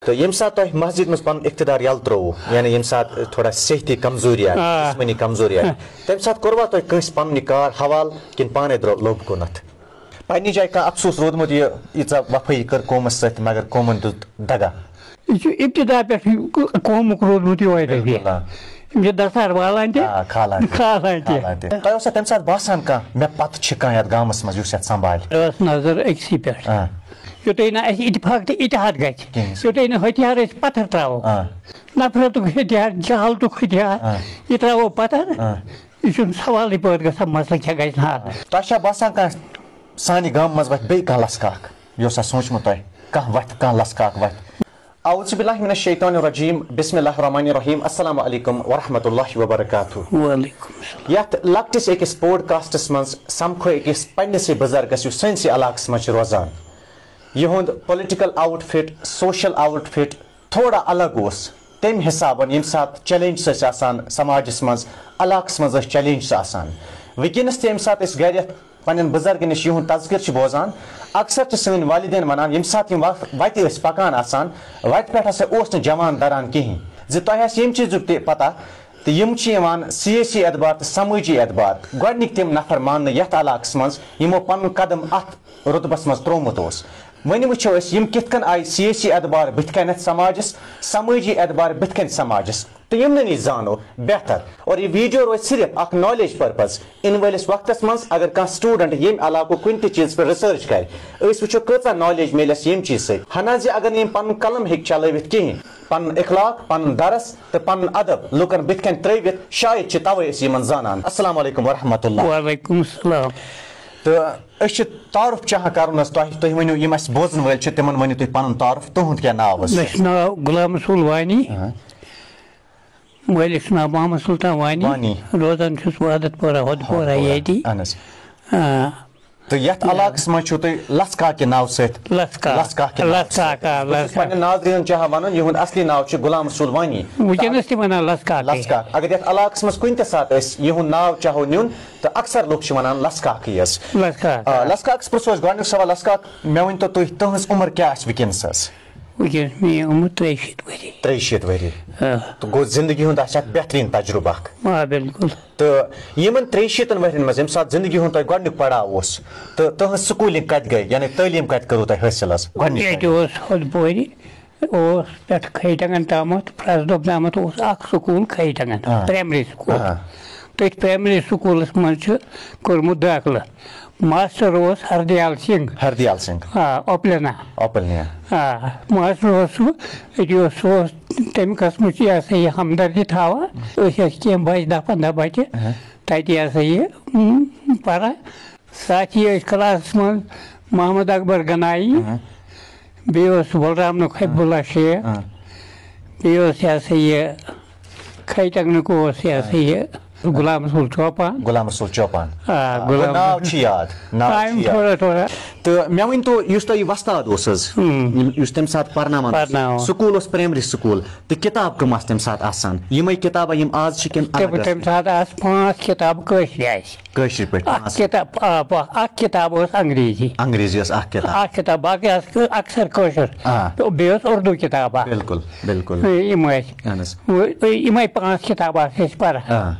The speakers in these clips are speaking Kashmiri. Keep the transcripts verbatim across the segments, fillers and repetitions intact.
تہٕ ییٚمہِ ساتہٕ تۄہہِ مسجد منٛز پنُن اقتدار یَلہٕ ترٛووُ، یعنی ییٚمہِ ساتہٕ تھوڑا صحتی کمزوری آیہِ، آ۔ جسمٲنی کمزوری آیہِ، آ۔ تَمہِ ساتہٕ کوٚروا تۄہہِ کٲنٛسہِ پنُن یہِ کار حوالہٕ کِنہٕ پانے درٛاو لوٚب کُنتھ؟ پننہِ جایہِ کانٛہہ افسوس روٗدمُت، یہِ ییٖژاہ وفٲیی کٔر قومس سۭتۍ مگر قومن دیُت دگا؟ یہِ چھُ ابتدا پٮ۪ٹھ قومُک روٗدمُت یِہوٚے رویہ۔ بِلکُل، آ۔ یِم چھِ دستار والان تہِ، آ، کھالان تہِ۔ کھالان تہِ۔ کھالان تہِ۔ تۄہہِ اوسا تَمہِ ساتہٕ باسان کانٛہہ، مےٚ پتہٕ چھِ کانٛہہ یَتھ گامَس منٛز یُس یَتھ سنبھالہِ؟ ٲس نظر أکسٕے پٮ۪ٹھ۔ آ۔ یوٚتانۍ نہٕ اَسہِ اتفاق تہٕ اتحاد گژھِ، کِہیٖنۍ۔ یوٚتانۍ نہٕ ہتھیار أسۍ پتھر ترٛاوو، آ۔ نفرتُک ہتھیار، جہالتُک ہتھیار، آ۔ یہِ ترٛاوو پتھر، آ۔ یہِ چھُنہٕ سوالٕے پٲدٕ گژھان، مسلہٕ کیٛاہ گژھِ نہٕ حل۔ تۄہہِ چھا باسان کانٛہہ سانہِ گامہٕ منٛز وَتھِ بیٚیہِ کانٛہہ لَسہٕ کاک؟ یہِ اوسا سوٗنٛچمُت تۄہہِ؟ کانٛہہ وَتھِ، کانٛہہ لَسہٕ کاک وَتھِ؟ اعوذ باللہ من الشیطان الرجیم، بسم اللہ الرحمن الرحیم، السلام علیکم ورحمۃ اللہ وبرکاتہ۔ وعلیکم السلام۔ یَتھ لۄکٹِس أکِس پوڈکاسٹَس منٛز سَمکھو أکِس پنٛنِسٕے بُزرگَس، یُس سٲنِسٕے علاقَس منٛز چھُ روزان۔ یِہُنٛد political out fit, social out fit تھوڑا الگ اوس۔ تَمہِ حسابَن ییٚمہِ ساتہٕ چیلنجز ٲسۍ آسان سماجَس منٛز، علاقَس منٛز ٲسۍ چیلنجز آسان۔ وٕنکیٚنَس تہِ ییٚمہِ ساتہٕ أسۍ گَرِ یَتھ پننٮ۪ن بُزرگن نِش یِہُنٛد تذکرٕ چھِ بوزان، اکثر چھِ سٲنۍ والدین ونان، ییٚمہِ ساتہٕ یِم وَ-، وَتہِ ٲسۍ پکان آسان، وَتہِ پٮ۪ٹھ ہسا اوس نہٕ جوان دران کِہیٖنۍ، زِ تۄہہِ آسہِ ییٚمہِ چیٖزُک تہِ پتہ، تہٕ یِم چھِ یِوان سیٲسی اعتبار تہٕ سمٲجی اعتبار گۄڈٕنِکۍ تِم نفر ماننہٕ یَتھ علاقس منٛز، یِمو پنُن قدم اَتھ رُتبس منٛز ترٛوومُت اوس۔ وۄنۍ وٕچھو أسۍ، یِم کِتھ کٔنۍ آیہِ سیٲسی اعتبار بٕتھِ کَنٮ۪تھ سماجس، سمٲجی اعتبار بٕتھِ کَنہِ سماجس۔ تہٕ یِمنٕے نِش زانو بہتر۔ اور یہِ ویٖڈیو روزِ صرف اکھ نالیج پرپز۔ یِنہٕ وٲلِس وقتس منٛز اگر کانٛہہ سٹوڈنٹ ییٚمہِ علاقُک کُنہِ تہِ چیٖزس پٮ۪ٹھ ریسرچ کرِ، أسۍ وٕچھو کۭژاہ نالیج میلٮ۪س ییٚمہِ چیٖزٕ سۭتۍ۔ ہنا زِ اگر نہٕ یِم پنُن قلم ہیٚکہِ چلٲوِتھ کِہیٖنۍ، پنُن اخلاق، پنُن درس تہٕ پنُن ادب لُکن بٕتھِ کنہِ ترٲوِتھ، شاید چھِ توے أسۍ یِمن زانان۔ السلام علیکم ورحمۃ اللہ۔ وعلیکم السلام۔ تہٕ أسۍ چھِ تعارُف چاہان کرُن حظ تۄہہِ، تُہۍ ؤنِو یِم اَسہِ بوزن وٲلۍ چھِ تِمن ؤنِو تُہۍ پنُن تعارُف، تُہُنٛد کیٛاہ ناو حظ؟ مےٚ چھُ ناو غلام رسول وانی۔ ہاں۔ مٲلِس چھُ ناو محمد سلطان وانی۔ وانی۔ روزان چھُس بہٕ عادت پورہ، ہۄدٕ پورہ ہۄدٕ پورہ۔ ییٚتی۔ اہن حظ۔ آ۔ تہٕ یَتھ علاقَس منٛز چھُو تُہۍ لَسہٕ کاکہِ ناوٕ سۭتۍ؟ لَسہٕ کاک۔ لَسہٕ کاکہِ ناوٕ لَسہٕ کاک، سۭتۍ۔ آ، بہٕ چھُس لَسہٕ کاک۔ پنٛنٮ۪ن ناظریٖنَن چاہان وَنُن، یِہُنٛد اَصلی ناو چھُ غلام رسول وانی۔ وٕنکیٚنَس تہِ وَنان لَسہٕ کاکٕے۔ لَسہٕ کاک۔ اگر یَتھ علاقَس منٛز کُنہِ تہِ ساتہٕ أسۍ یِہُنٛد ناو چاہو نیُن، تہٕ اکثر لُکھ چھِ وَنان لَسہٕ کاکٕے حظ۔ لَسہٕ کاک، آ، آ۔ لَسہٕ کاکَس پرٛژھو أسۍ گۄڈٕنیُک سوال۔ لَسہٕ کاک، مےٚ ؤنۍتو تُہۍ، تُہٕنٛز عُمر کیٛاہ آسہِ وٕنکیٚنَس حظ؟ وٕنکیٚنَس میٛٲنۍ عُمر ترٛیہِ شیٖتھ ؤری۔ ترٛیہِ شیٖتھ ؤری۔ آ۔ تہٕ گوٚو زِندگی ہُنٛد آسہِ اَکھ بہتریٖن تجرُبہٕ اَکھ۔ آ، بِلکُل۔ تہٕ یِمَن ترٛیہِ شیٖتَن ؤرِین منٛز، ییٚمہِ ساتہٕ زِندگی ہُنٛد تۄہہِ گۄڈٕنیُک پڑاو اوس، تہٕ تُہٕنٛز سکوٗلِنٛگ کَتہِ گٔے؟ یعنی تعلیٖم کَتہِ کٔروٕ تۄہہِ حٲصِل حظ گۄڈٕنِچ ییٚتہِ تعلیٖم؟ اوس ہۄدٕ پورِ، اوس پٮ۪ٹھٕ کھَے ٹنٛگَن تامَتھ، پھرٛس دۄب تامَتھ اوس اَکھ سکوٗل کھَے ٹنٛگَن، آ۔ Primary school. آ۔ تٔتھۍ پرٛایمری سکوٗلَس منٛز چھُ کوٚرمُت دٲخلہٕ۔ ماسٹر اوس ہردیال سنگھ۔ ہردیال سنگھ۔ آ، اوپلنا۔ اوپلنا۔ آ، ماسٹر اوس سُہ، أتی اوس، سُہ اوس تَمہِ قٕسمٕچ، یہِ ہسا یہِ، ہمدردی تھاوان۔ أسۍ ٲسۍ کینٛہہ بَچہٕ، دَہ پنٛداہ بَچہٕ، اہم۔ تَتہِ، یہِ ہسا یہِ، اۭں، پَران۔ ساتھی ٲسۍ کلاسَس منٛز محمد اکبر گنایی، اہم۔ بیٚیہِ اوس بلرامُک حبیب اللہ شیخ، اہم۔ بیٚیہِ اوس، یہِ ہسا یہِ، کھَے ٹنٛگنُک اوس، یہِ ہسا یہِ، غلام رسول چوپان۔ غلام رسول چوپان۔ آ، آ، غلام گوٚو ناو رسول۔ چھُ یاد، ناو آ، چھُ یِم یاد۔ تھوڑا تھوڑا۔ تہٕ مےٚ ؤنۍ تو، یُس تۄہہِ یہِ وۄستاد اوس حظ، ہُم۔ یِم، یُس تَمہِ ساتہٕ پرناوان اوس، پرناوان۔ سکوٗل اوس پرٛایمری سکوٗل، تہٕ کِتاب کٕم آسہٕ تَمہِ ساتہٕ آسان؟ یِمَے کِتابہ یِم آز چھِ کِنہٕ الگ تَمہِ، ٲسۍ؟ تَمہِ ساتہٕ آسہٕ پانٛژھ کِتابہٕ کٲشرِ اَسہِ۔ کٲشِر پٲٹھۍ اَکھ پانٛژھ۔ کِتاب، آ، پا-، اَکھ کِتاب ٲس انگریزی۔ انگریزی ٲس اَکھ کِتاب۔ اَکھ کِتاب، باقٕے آسہٕ اکثر کٲشُر۔ آ۔ تہٕ بیٚیہِ ٲس اُردو کِتاب اَکھ۔ بِلکُل، بِلکُل۔ یِم ٲسۍ۔ اہن حظ۔ وۄنۍ، یِمَے پانٛژھ کِتابہٕ آسہٕ أسۍ پَران۔ آ۔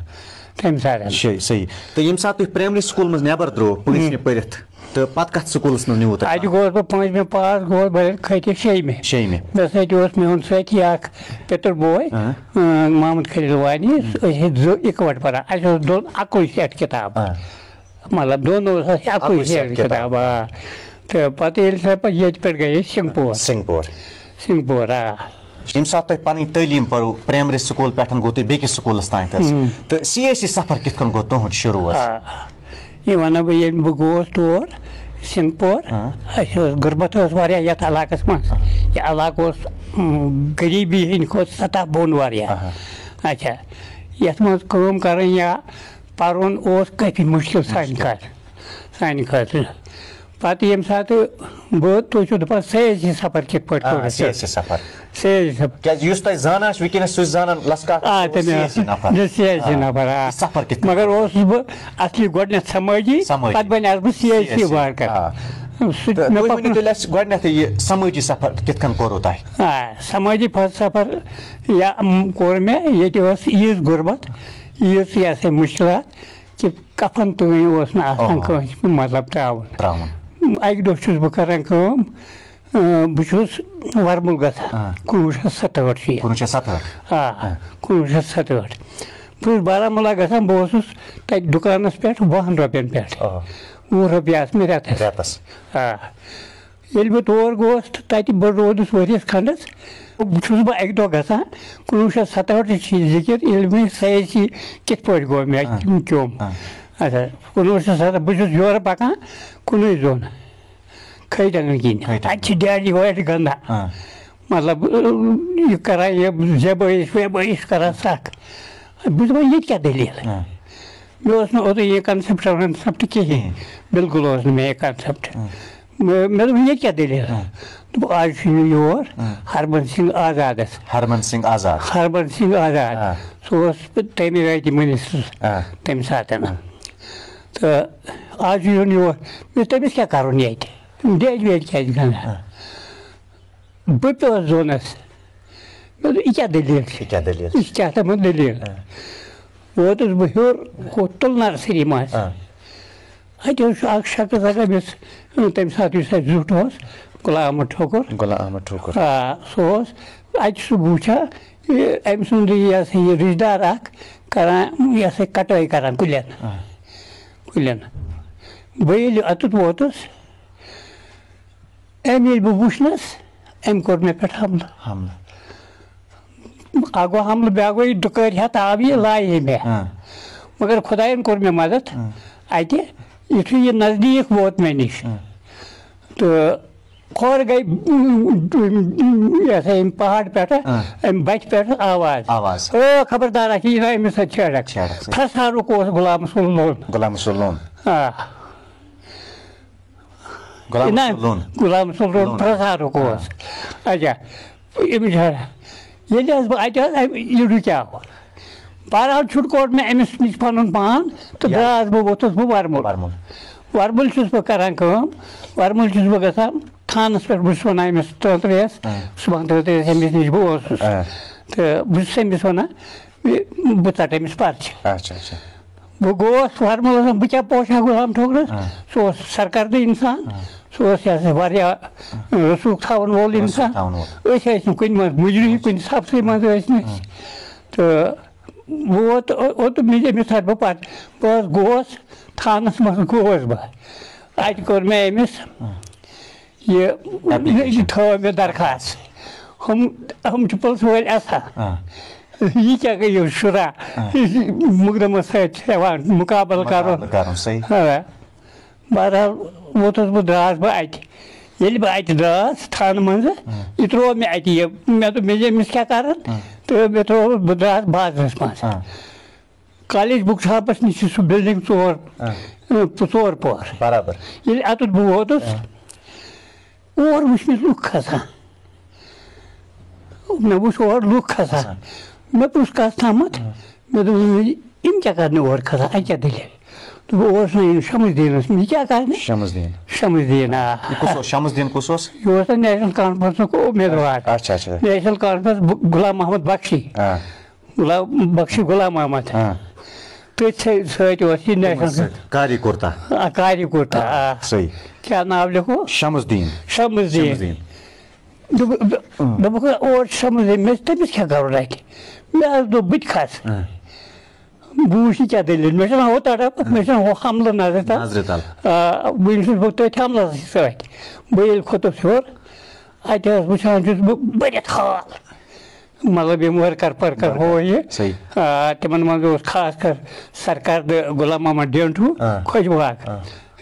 تَمہِ ساتہٕ۔ شے-، صحیح۔ تہٕ ییٚمہِ ساتہٕ تُہۍ پرٛایمری سکوٗل منٛز نٮ۪بر درٛاو، پٲنٛژمہِ ہُم۔ پٔرِتھ، تہٕ پَتہٕ کَتھ سکوٗلَس منٛز نیوٗ تۄہہِ؟ اَتہِ گوس بہٕ پٲنٛژمہِ پاس، گوس بہٕ کھٔتِس شیٚیمہِ۔ شیٚیمہِ۔ مےٚ سۭتۍ اوس میون سۭتی اَکھ پِتُر بوے، آ۔ اۭں، محمد خلیل وانی، أسۍ ٲسۍ زٕ اِکوَٹہٕ پَران۔ اَسہِ اوس دۄن اَکُے سیٹ کِتاب۔ آ۔ مطلب، دۄن اوس اَسہِ اَکُے اَکُے سیٹ سیٹ کِتاب۔ کِتاب، آ۔ تہٕ پَتہٕ ییٚلہِ سۄ پَتہٕ ییٚتہِ پٮ۪ٹھ گٔے أسۍ سِنٛگپور۔ سِنٛگپور۔ سِنٛگپور، آ۔ ییٚمہِ ساتہٕ تۄہہِ پَنٕنۍ تعلیٖم پٔرٕو، پرٛایمری سکوٗل پٮ۪ٹھ گوٚو تُہۍ بیٚکِس سکوٗلَس تام حظ۔ ہُم۔ تہٕ سیٲسی سفر کِتھ کٔنۍ گوٚو تُہُنٛد شروٗع حظ؟ آ۔ یہِ وَنہٕ بہٕ، ییٚلہِ بہٕ گوس تور سِنٛگپور، آ۔ اَسہِ ٲس غُربت ٲس واریاہ یَتھ علاقَس منٛز۔ آ۔ یہِ علاقہٕ اوس، اۭں، غریٖبی ہِنٛدِ کھۄتہٕ سطح بۄن واریاہ۔ آہا۔ اچھا، یَتھ منٛز کٲم کَرٕنۍ یا پَرُن اوس کٲفی مُشکِل سانہِ مُشکِل۔ خٲطرٕ۔ سانہِ خٲطرٕ۔ پَتہٕ ییٚمہِ ساتہٕ بہٕ، تُہۍ چھِو دَپان سیٲسی سفر کِتھ پٲٹھۍ آ، کوٚر اَسہِ؟ سیٲسی سفر۔ سیٲسی سفر۔ کیٛازِ یُس تۄہہِ زانان چھُ وٕنکیٚنَس، سُہ چھُ زانان لَسہٕ کاک آ، چھُ تٔمۍ سیٲسی نفر۔ چھُ سیٲسی آ، نفر، آ۔ یہِ سفر کِتھ پٲٹھۍ مگر کوٚر؟ اوسُس بہٕ اَصلی گۄڈٕنٮ۪تھ سمٲجی، سمٲجی۔ پَتہٕ بَنیٛاس بہٕ سیٲسی سیٲسی۔ ورکر۔ آ۔ سُہ تہٕ مےٚ تُہۍ ؤنِو پَکنو- تیٚلہِ اَسہِ گۄڈٕنٮ۪تھٕے، یہِ سمٲجی سفر کِتھ کٔنۍ کوٚروٕ تۄہہِ؟ آ، سمٲجی فَ-، سفر یا، م، کوٚر مےٚ، ییٚتہِ ٲس ییٖژ غُربت، ییٖژ یہِ ہسا مُشکِلات، کہِ کفن تٲنۍ اوس نہٕ آسان آ۔ کٲنٛسہِ، مطلب، ترٛاوُن۔ ترٛاوُن۔ اَکہِ دۄہ چھُس بہٕ کران کٲم، آ، بہٕ چھُس ورمُل گژھان، آ۔ کُنوُہ شیٚتھ ستہٕ ٲٹھ چھُ یہِ۔ کُنوُہ شیٚتھ ستہٕ ٲٹھ۔ آ، آ۔ کُنوُہ شیٚتھ ستہٕ ٲٹھ۔ بہٕ چھُس بارہمولہ گژھان، بہٕ اوسُس تَتہِ دُکانَس پٮ۪ٹھ وُہَن رۄپیَن پٮ۪ٹھ۔ آ۔ وُہ رۄپیہِ آسہٕ مےٚ رٮ۪تَس۔ رٮ۪تَس۔ آ۔ ییٚلہِ بہٕ تور گوس تہٕ تَتہِ بہٕ روٗدُس ؤریَس کھنٛڈَس، بہٕ چھُس بہٕ اَکہِ دۄہ گژھان، کُنوُہ شیٚتھ ستہٕ ٲٹھ چھِ یہِ ذِکِر، ییٚلہِ مےٚ سٲرسٕے کِتھ پٲٹھۍ گوٚو مےٚ آ۔ کیوٚم۔ آ۔ اچھا، کُنوُہ شیٚتھ ستہٕ، بہٕ چھُس یورٕ پَکان کُنُے زوٚن، کھٔٹۍ اَنان کِنۍ۔ کھٔٹۍ اَتہِ چھِ ڈیڈی وارِ گنٛدان۔ آ۔ مطلب، یہِ کَران، یہِ زیبٲیِش ویبٲیِش کَران سَکھ۔ بہٕ چھُس دَپان، ییٚتہِ کیٛاہ دٔلیٖل؟ آ۔ مےٚ اوس نہٕ اوترٕ یہِ concept وَنسَپٹ کِہیٖنۍ۔ کِہیٖنۍ۔ بِلکُل اوس نہٕ مےٚ یہِ concept۔ آ۔ مےٚ، مےٚ دوٚپ، ییٚتہِ کیٛاہ دٔلیٖل؟ آ۔ دوٚپُکھ، آز چھُ یہِ یور آ۔ ہربنس سنگھ آزادس۔ ہربنس سنگھ آزاد۔ ہربنس سنگھ آزاد۔ آ۔ سُہ اوس تَمہِ وقتہٕ minister آ۔ تَمہِ ساتہٕ۔ آ۔ تہٕ آز چھُ یُن یور۔ مےٚ دوٚپ، تٔمِس کیٛاہ کَرُن ییٚتہِ؟ ڈیڈ ویڈ کیٛازِ گنٛدان؟ آ۔ بہٕ پیوس زونس۔ مےٚ دوٚپ، یہِ کیٛاہ دٔلیٖل چھِ؟ یہِ کیٛاہ دٔلیٖل چھِ؟ یہِ چھِ کیٛاہ تھامَتھ دٔلیٖل؟ آ۔ ووتُس بہٕ ہیوٚر، ہُتھ تُل نرسٔری منٛز۔ آ۔ اَتہِ اوس اکھ شخص، اگر أمِس، اۭں، تَمہِ ساتہٕ یُس اَسہِ زیُٹھ اوس، غلام احمد ٹھوکُر۔ غلام احمد ٹھوکُر۔ آ، سُہ اوس اَتہِ سُہ وٕچھان، یہِ أمۍ سُنٛد یہِ ہسا یہِ رِشتہٕ دار اکھ کران، یہِ ہسا یہِ کٹٲے کران کُلٮ۪ن۔ آ۔ کُلٮ۪ن۔ بہٕ ییٚلہِ اَتُتھ ووتُس، أمۍ ییٚلہِ بہٕ وُچھنَس، أمۍ کوٚر مےٚ پٮ۪ٹھ حملہٕ۔ حملہٕ۔ اَکھ گوٚو حملہٕ، بیٛاکھ گوٚو یہِ ڈُکٲرۍ ہٮ۪تھ آو یہِ، لایے مےٚ۔ آ۔ مگر خۄدایَن کوٚر مےٚ مدد آ۔ اَتہِ، یُتھُے یہِ نزدیٖک ووت مےٚ نِش۔ آ۔ تہٕ ہورٕ گٔے، یہِ ہسا ییٚمہِ پہاڑ پٮ۪ٹھٕ، آ۔ اَمہِ بَٹھِ پٮ۪ٹھٕ آواز۔ آواز۔ "او خبردار، اَتھ یی نہ أمِس سۭتۍ چھیڑکھ۔" چھیڑکھ سۭتۍ۔ پھرسارُک اوس غلام رسول لون۔ غلام رسول لون۔ آ۔ غلام نہ، رسول لون۔ غلام رسول لون لون۔ پرٛزارُک اوس۔ آ۔ اچھا، أمِس چھا-، ییٚلہِ حظ بہٕ اَتہِ حظ، اَمہِ، یہِ رُکیو۔ بہرحال چھُٹکوٹ مےٚ أمِس نِش پَنُن پان تہٕ یا۔ درٛاس بہٕ، ووٚتھُس بہٕ وَرمُل۔ وَرمُل۔ وَرمُل چھُس بہٕ کران کٲم، وَرمُل چھُس بہٕ گژھان تھانَس پٮ۪ٹھ، بہٕ چھُس وَنان أمِس ترٛٲو ترٛیش، آ۔ صُبحن ترٛٲو ترٛیش أمِس نِش، بہٕ اوسُس۔ آ۔ تہٕ بہٕ چھُس أمِس وَنان، یہِ، بہٕ ژَٹہٕ أمِس پَرچہِ۔ اچھا، اچھا۔ بہٕ گوس وَرمُلَس منٛز، بہٕ کیٛاہ پوشہٕ ہا غلام ٹھوکرَس؟ آ۔ سُہ اوس سرکردٕ اِنسان، آ۔ سُہ اوس یہِ ہسا واریاہ رسوٗخ تھاوَن وول رسوٗخ اِنسان۔ تھاوَن وول۔ أسۍ ٲسۍ نہٕ کُنہِ منٛز مُجرِم، کُنہِ سَپسٕے منٛز ٲسۍ نہٕ أسۍ۔ تہٕ بہٕ ووت، او-، اوتُم مےٚ، أمِس ژَٹہٕ بہٕ پَتہٕ۔ بہٕ حظ گوس، تھانَس منٛز گوس بہٕ۔ اَتہِ کوٚر مےٚ أمِس یہِ، application۔ یہِ تھٲو مےٚ درخاست۔ ہُم، ہُم چھِ پُلسہٕ وٲلۍ اَسان۔ آ۔ یہِ کیٛاہ گٔیو شُرا؟ آ۔ یہِ چھِ مُقدمَس سۭتۍ ہٮ۪وان مُقابلہٕ کَرُن۔ مُقابلہٕ کَرُن، صحیح۔ آ۔ بہرحال ووتُس بہٕ، درٛاس بہٕ اَتہِ۔ ییٚلہِ بہٕ اَتہِ درٛاس تھانہٕ منٛزٕ، آ۔ یہِ ترٛوو مےٚ اَتہِ یہِ۔ مےٚ دوٚپ، مےٚ أمِس کیٛاہ کَرَن؟ آ۔ تہٕ مےٚ ترٛوو، بہٕ درٛاس بازرَس منٛز۔ آ۔ کالج بُک شاپس نِش چھِ سُہ بلڈنگ ژور، آ۔ اۭں، ژور پور۔ برابر۔ ییٚلہِ اَتُتھ بہٕ ووتُس، آ۔ اور وٕچھ مےٚ لُکھ کھسان۔ مےٚ وٕچھ اور لُکھ کھسان۔ کھسان۔ مےٚ پرُژھ کَس تامَتھ۔ آ۔ مےٚ دوٚپ، "یِم کیٛاہ کَرنہِ اور کھسان؟ اَتہِ کیٛاہ دٔلیٖل؟" دوٚپُکھ، "اور چھُنہ یُن شمس دیٖنَس نِش۔" "یہِ کیٛاہ کَرنہِ؟" شمس دیٖن۔ شمس دیٖن، آ۔ یہِ کُس اوس؟ شمس دیٖن کُس اوس؟ یہِ اوس تَتھ نیشنل کانفرنسُک اُمیدوار۔ اچھا، اچھا۔ نیشنل کانفرنس بُ-، غلام محمد بخشی۔ آ۔ غلام بخشی غلام محمد۔ آ۔ تٔتھۍ سۭتۍ اوس یہِ تِمن نیشنل سۭتۍ۔ کاری کرتا۔ آ، کاری کرتا، آ۔ صحیح۔ کیٛاہ ناو لیکھو؟ شمس دیٖن۔ شمس دیٖن۔ شمس دیٖن۔ دوٚپُکھ، اۭں۔ دوٚپُکھ، "اور چھُ شمس دیٖن۔" مےٚ دوٚپ، "تٔمِس کیٛاہ کَرُن اَتہِ؟" مےٚ حظ دوٚپ، "بہٕ تہِ کھسہٕ۔" اۭں۔ بہٕ وٕچھِ یہِ کیٛاہ دٔلیٖل۔ مےٚ چھُنہ ہُہ تَڑپ، مےٚ چھُنہ ہُہ حملہٕ نظرِ تَل۔ نظرِ تَل۔ آ، وٕنہِ چھُس بہٕ تٔتھۍ حملَس سۭتۍ۔ بہٕ ییٚلہِ کھوٚتُس ہیوٚر، اَتہِ حظ وٕچھان چھُس بہٕ بٔرِتھ ہال۔ مطلب، یِم ورکر پرکر ہو یہِ۔ صحیح۔ آ، تِمن منٛز اوس خاص کر سرکردٕ غلام محمد ڈینٹھو آ۔ خۄش باغ۔ آ۔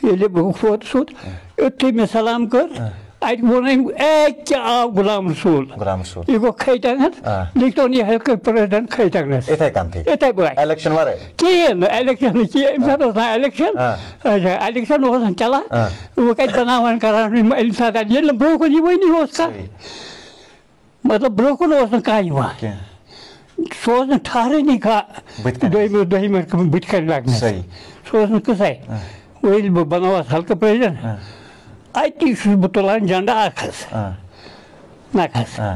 ییٚلہِ بہٕ ووتُس اوٚت، آ۔ یُتھُے مےٚ سلام کٔر، آ۔ اَتہِ ووٚن أمۍ، "اے، کیٛاہ آو غلام رسول؟" غلام رسول۔ یہِ گوٚو کھیتنس، آ۔ لیکھتون یہِ ہیٚلتھ کورپوریشن کھیتنس۔ یِتھَے کَنتھٕے۔ یِتھَے پٲٹھۍ۔ الیکشن ورٲے؟ کِہیٖنۍ نہٕ، الیکشن نہٕ کِہیٖنۍ۔ اَمہِ ساتہٕ اوس نہٕ الیکشن۔ آ۔ اچھا، الیکشن اوس نہٕ چلان۔ آ۔ وۄنۍ کَتہِ بناوان کران یِم اَمہِ ساتہٕ؟ ییٚلہِ نہٕ برٛونٛہہ کُن یِوٲنی اوس کانٛہہ۔ صحیح۔ مطلب، برٛونٛہہ کُن اوس نہٕ کانٛہہ یِوان۔ کینٛہہ۔ سُہ اوس نہٕ ٹھہرٲنی کانٛہہ بٕتھِ کَنہِ۔ دوٚیمہِ، دوٚیمہِ بٕتھِ کَنہِ لَگنَس۔ صحیح۔ سُہ اوس نہٕ قٕصَے۔ آ۔ وۄنۍ ییٚلہِ بہٕ بَنووَس ہلکہٕ پرٛزیڈنٛٹ، آ۔ اَتی چھُس بہٕ تُلان جنڈٕ اکھ حظ۔ آ۔ نکھس۔ آ۔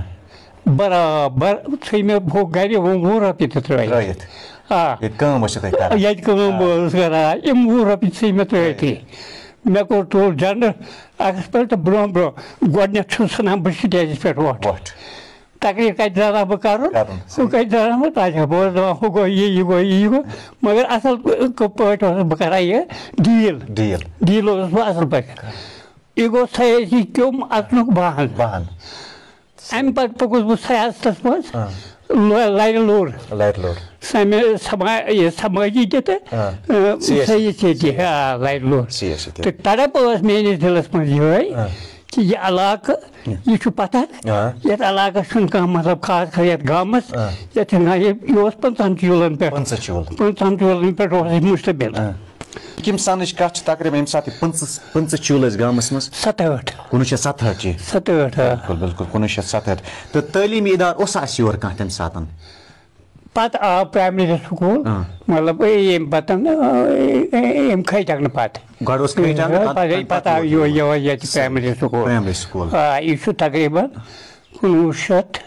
برابر ژھٕے مےٚ ہُہ گرِ وُہ، وُہ رۄپیہِ تہِ ترٲیِتھ۔ ترٲیِتھ۔ آ۔ ییٚتہِ کٲم ٲسِو تُہۍ کران۔ ییٚتہِ کٲم آ۔ بہٕ اوسُس کران، یِم وُہ رۄپیہِ ژھٕے مےٚ ترٲیِتھٕے۔ مےٚ کوٚر تُل جنڈٕ اکھ پٮ۪ٹھ تہٕ برونٛہہ برونٛہہ، گۄڈٕنٮ۪تھ چھُس ژھٕنان بہٕ سٹیجَس پٮ۪ٹھ وۄٹھ۔ وۄٹھ۔ تقریر کَتہِ زانہٕ ہا بہٕ کَرُن؟ کَرُن، ہُہ صحیح۔ کَتہِ زانہٕ ہا بہٕ؟ تَتہِ ہا بہٕ اوسُس دَپان، ہُہ گوٚو یہِ، یہِ گوٚو یہِ، یہِ گوٚو۔ مگر اَصٕل پٲٹھۍ اوسُس بہٕ کَران یہِ ڈیٖل۔ ڈیٖل۔ ڈیٖل اوسُس بہٕ اَصٕل پٲٹھۍ کَران۔ یہِ گوٚو سیٲسی کیوٚم اَژنُک بہانہٕ۔ بہانہٕ۔ اَمہِ پَتہٕ پوٚکُس بہٕ سیاستَس منٛز۔ آ۔ لو-، لَرِ لوٚر۔ لَرِ لوٚر۔ سَمہِ-، سما-، یہِ سمٲجی تہِ تہٕ، آ۔ آ، سیٲسی۔ سیٲسی تہِ، آ، لَرِ لوٚر۔ سیٲسی تہِ۔ تہٕ تڑپ ٲس میٛٲنِس دِلَس منٛز یِہوٚے آ۔ کہِ یہِ علاقہٕ، آ۔ یہِ چھُ پَتہ، آ۔ یَتھ علاقَس چھُنہٕ کانٛہہ مطلب خاص خاص یَتھ گامَس، آ۔ یَتھ چھُنہٕ کانٛہہ، یہِ، یہِ اوس پنٛژاہَن چوٗلَن پٮ۪ٹھ۔ پنٛژاہ چوٗل۔ پنٛژاہَن چوٗلَن پٮ۪ٹھ اوس یہِ مُشتمِل۔ آ۔ کَمہِ سَنٕچ کَتھ چھِ تقریٖباً ییٚمہِ ساتہٕ یہِ پٕنٛژٕہ، پٕنٛژٕہ چوٗلہٕ ٲسۍ گامَس منٛز؟ ستہٕ ٲٹھ۔ کُنوُہ شیٚتھ ستہٕ ٲٹھ چی؟ ستہٕ ٲٹھ، آ۔ بِلکُل، بِلکُل، کُنوُہ شیٚتھ ستہٕ ٲٹھ۔ تہٕ تعلیٖمی اِدارٕ اوسا اَسہِ یور کانٛہہ تَمہِ ساتَن؟ پَتہٕ آو پرٛایمری سکوٗل، آ۔ مطلب، اے، ییٚمہِ پَتَن، آ، اے، اے، یِم کھٔتۍ نہٕ پَتہٕ۔ گۄڈٕ اوس کھٔتۍ اَنہٕ، پَتہٕ، پَتہٕ، پَتہٕ آو یور، یور ییٚتہِ پرٛایمری سکوٗل۔ Primary school. آ، یہِ چھُ تقریٖباً کُنوُہ شیٚتھ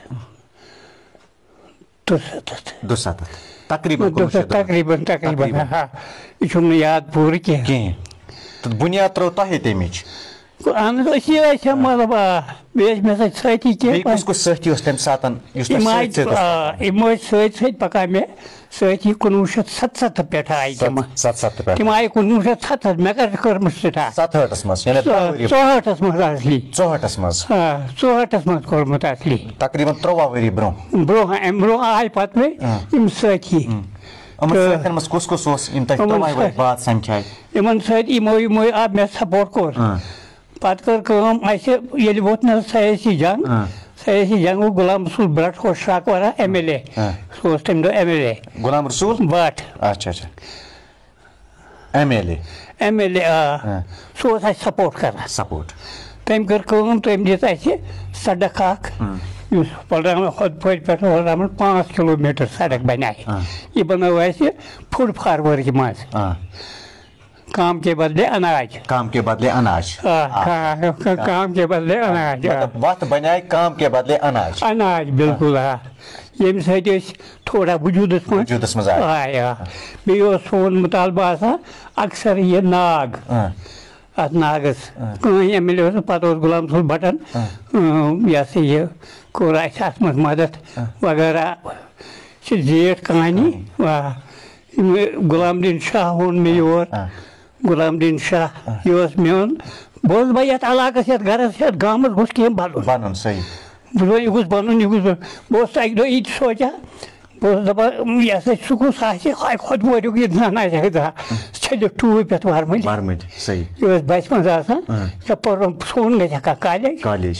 دُسَتتھ۔ دُسَتتھ۔ تقریٖباً دُسَتتھ، کُنوُہ شیٚتھ دُسَتتھ۔ تقریٖباً، تقریٖباً، تقریٖباً۔ ہا۔ یہِ چھُم نہٕ یاد پوٗرٕ کینٛہہ۔ کینٛہہ۔ تہٕ بُنیاد ترٲو تۄہے تَمِچ۔ اَہَن حظ، أسی ٲسۍ ہم، مطلب، آ، بیٚیہِ ٲسۍ مےٚ سۭتۍ سۭتی کینٛہہ بیٚیہِ کُس پَتہٕ۔ کُس سٲتھی اوس تَمہِ ساتَن، یُس تۄہہِ یِم آے، سۭتۍ سۭتۍ اوس آ، پَکان؟ یِم ٲسۍ سۭتۍ سۭتۍ پَکان مےٚ سۭتی۔ کُنوُہ شیٚتھ ستسَتتھ پٮ۪ٹھ آے تِم۔ ستھ-، ستسَتتھ پٮ۪ٹھ۔ تِم آے کُنوُہ شیٚتھ ستسَتھ، مےٚ کَر چھِ کٔرمٕژ سِٹارٹ؟ ستہٲٹھَس منٛز، یعنی دَہ ؤری۔ ژُہٲٹھَس منٛز اَصلی۔ ژُہٲٹھَس منٛز۔ آ، ژُہٲٹھَس منٛز کوٚرمُت اَصلی۔ تقریٖباً ترٛواہ ؤری برٛونٛہہ۔ برٛونٛہہ، اَمہِ برٛونٛہہ آے پَتہٕ مےٚ آ۔ یِم سٲتھی۔ اۭں۔ یِمَن تہٕ سۭتٮ۪ن منٛز کُس کُس اوس، یِم تۄہہِ یِمَن ترٛواہ ؤری سۭتۍ بعد سَمکھے؟ یِمَن سۭتۍ یِمو، یِمو آو مےٚ سپورٹ کوٚر۔ اۭں۔ پَتہٕ کٔر کٲم اَسہِ، ییٚلہِ ووت نہٕ سیٲسی جنگ، اۭں۔ سیٲسی جنگ گوٚو، غلام رسول بٹ اوس شراکورہ ایم ایل اے۔ اۭں۔ سُہ اوس تَمہِ دۄہ M L A. Ghulam Rasool? Bhat. اچھا، اچھا۔ M L A? M L A, آ۔ اۭں۔ سُہ اوس اَسہِ سپورٹ کران۔ سپورٹ۔ تٔمۍ کٔر کٲم، تٔمۍ دِژ اَسہِ سڑک اکھ، اۭں۔ یُس پلرامہ، ہۄدپورِ پٮ۪ٹھ پلرامہ پانٛژھ کلوٗ میٖٹر سڑک بنیٛاے۔ اۭں۔ یہِ بنٲو اَسہِ فوڈ فارورڈ منٛز۔ اۭں۔ کام کے بدلے اناج۔ کام کے بدلے اناج۔ آ، آ۔ کا-، کا-، آ۔ کام کے بدلے اناج، آ۔ مطلب، وَتھ بنیٛاے کام کے بدلے اناج۔ اناج، بِلکُل، آ۔ ییٚمہِ سۭتۍ أسۍ تھوڑا وجوٗدس منٛز وجوٗدس منٛز آے۔ آے، آ۔ بیٚیہِ اوس سون مُطالبہٕ آسان اکثر یہِ ناگ۔ آ۔ اَتھ ناگس آ۔ کٕہٕنۍ ایم ایل اے اوس نہٕ، پتہٕ اوس غلام رسول بٹن، آ۔ اۭں، یہِ ہسا یہِ کوٚر اَسہِ اَتھ منٛز مدد آ۔ وغیرہ۔ چھِ زیٹھ کہانی۔ کہانی۔ آ۔ یِم غلام الدین شاہ اوٚن مےٚ یور۔ آ۔ غلام الدین شاہ، آ۔ یہِ اوس میون، بہٕ اوسُس دَپان، یَتھ علاقَس، یَتھ گَرَس، یَتھ گامَس گوٚژھ کینٛہہ بَنُن۔ بَنُن، صحیح۔ بہٕ اوسُس دَپان، یہِ گوٚژھ بَنُن، یہِ گوٚژھ بَنُن۔ بہٕ اوسُس اَکہِ دۄہ یہِ تہِ سونٛچان، بہٕ اوسُس دَپان، یہِ ہسا چھُ سُہ کُس آسہِ، ہاے خۄد موریُک یہِ زَن آسہِ ہا، ژھٔلِتھ ٹوٗپۍ پٮ۪تھ وَرمٕتۍ۔ وَرمٕتۍ، صحیح۔ یہِ اوس بَچہِ منٛز آسان، آ۔ ژےٚ پوٚرُن سون گژھِ ہا کانٛہہ کالج۔ کالج۔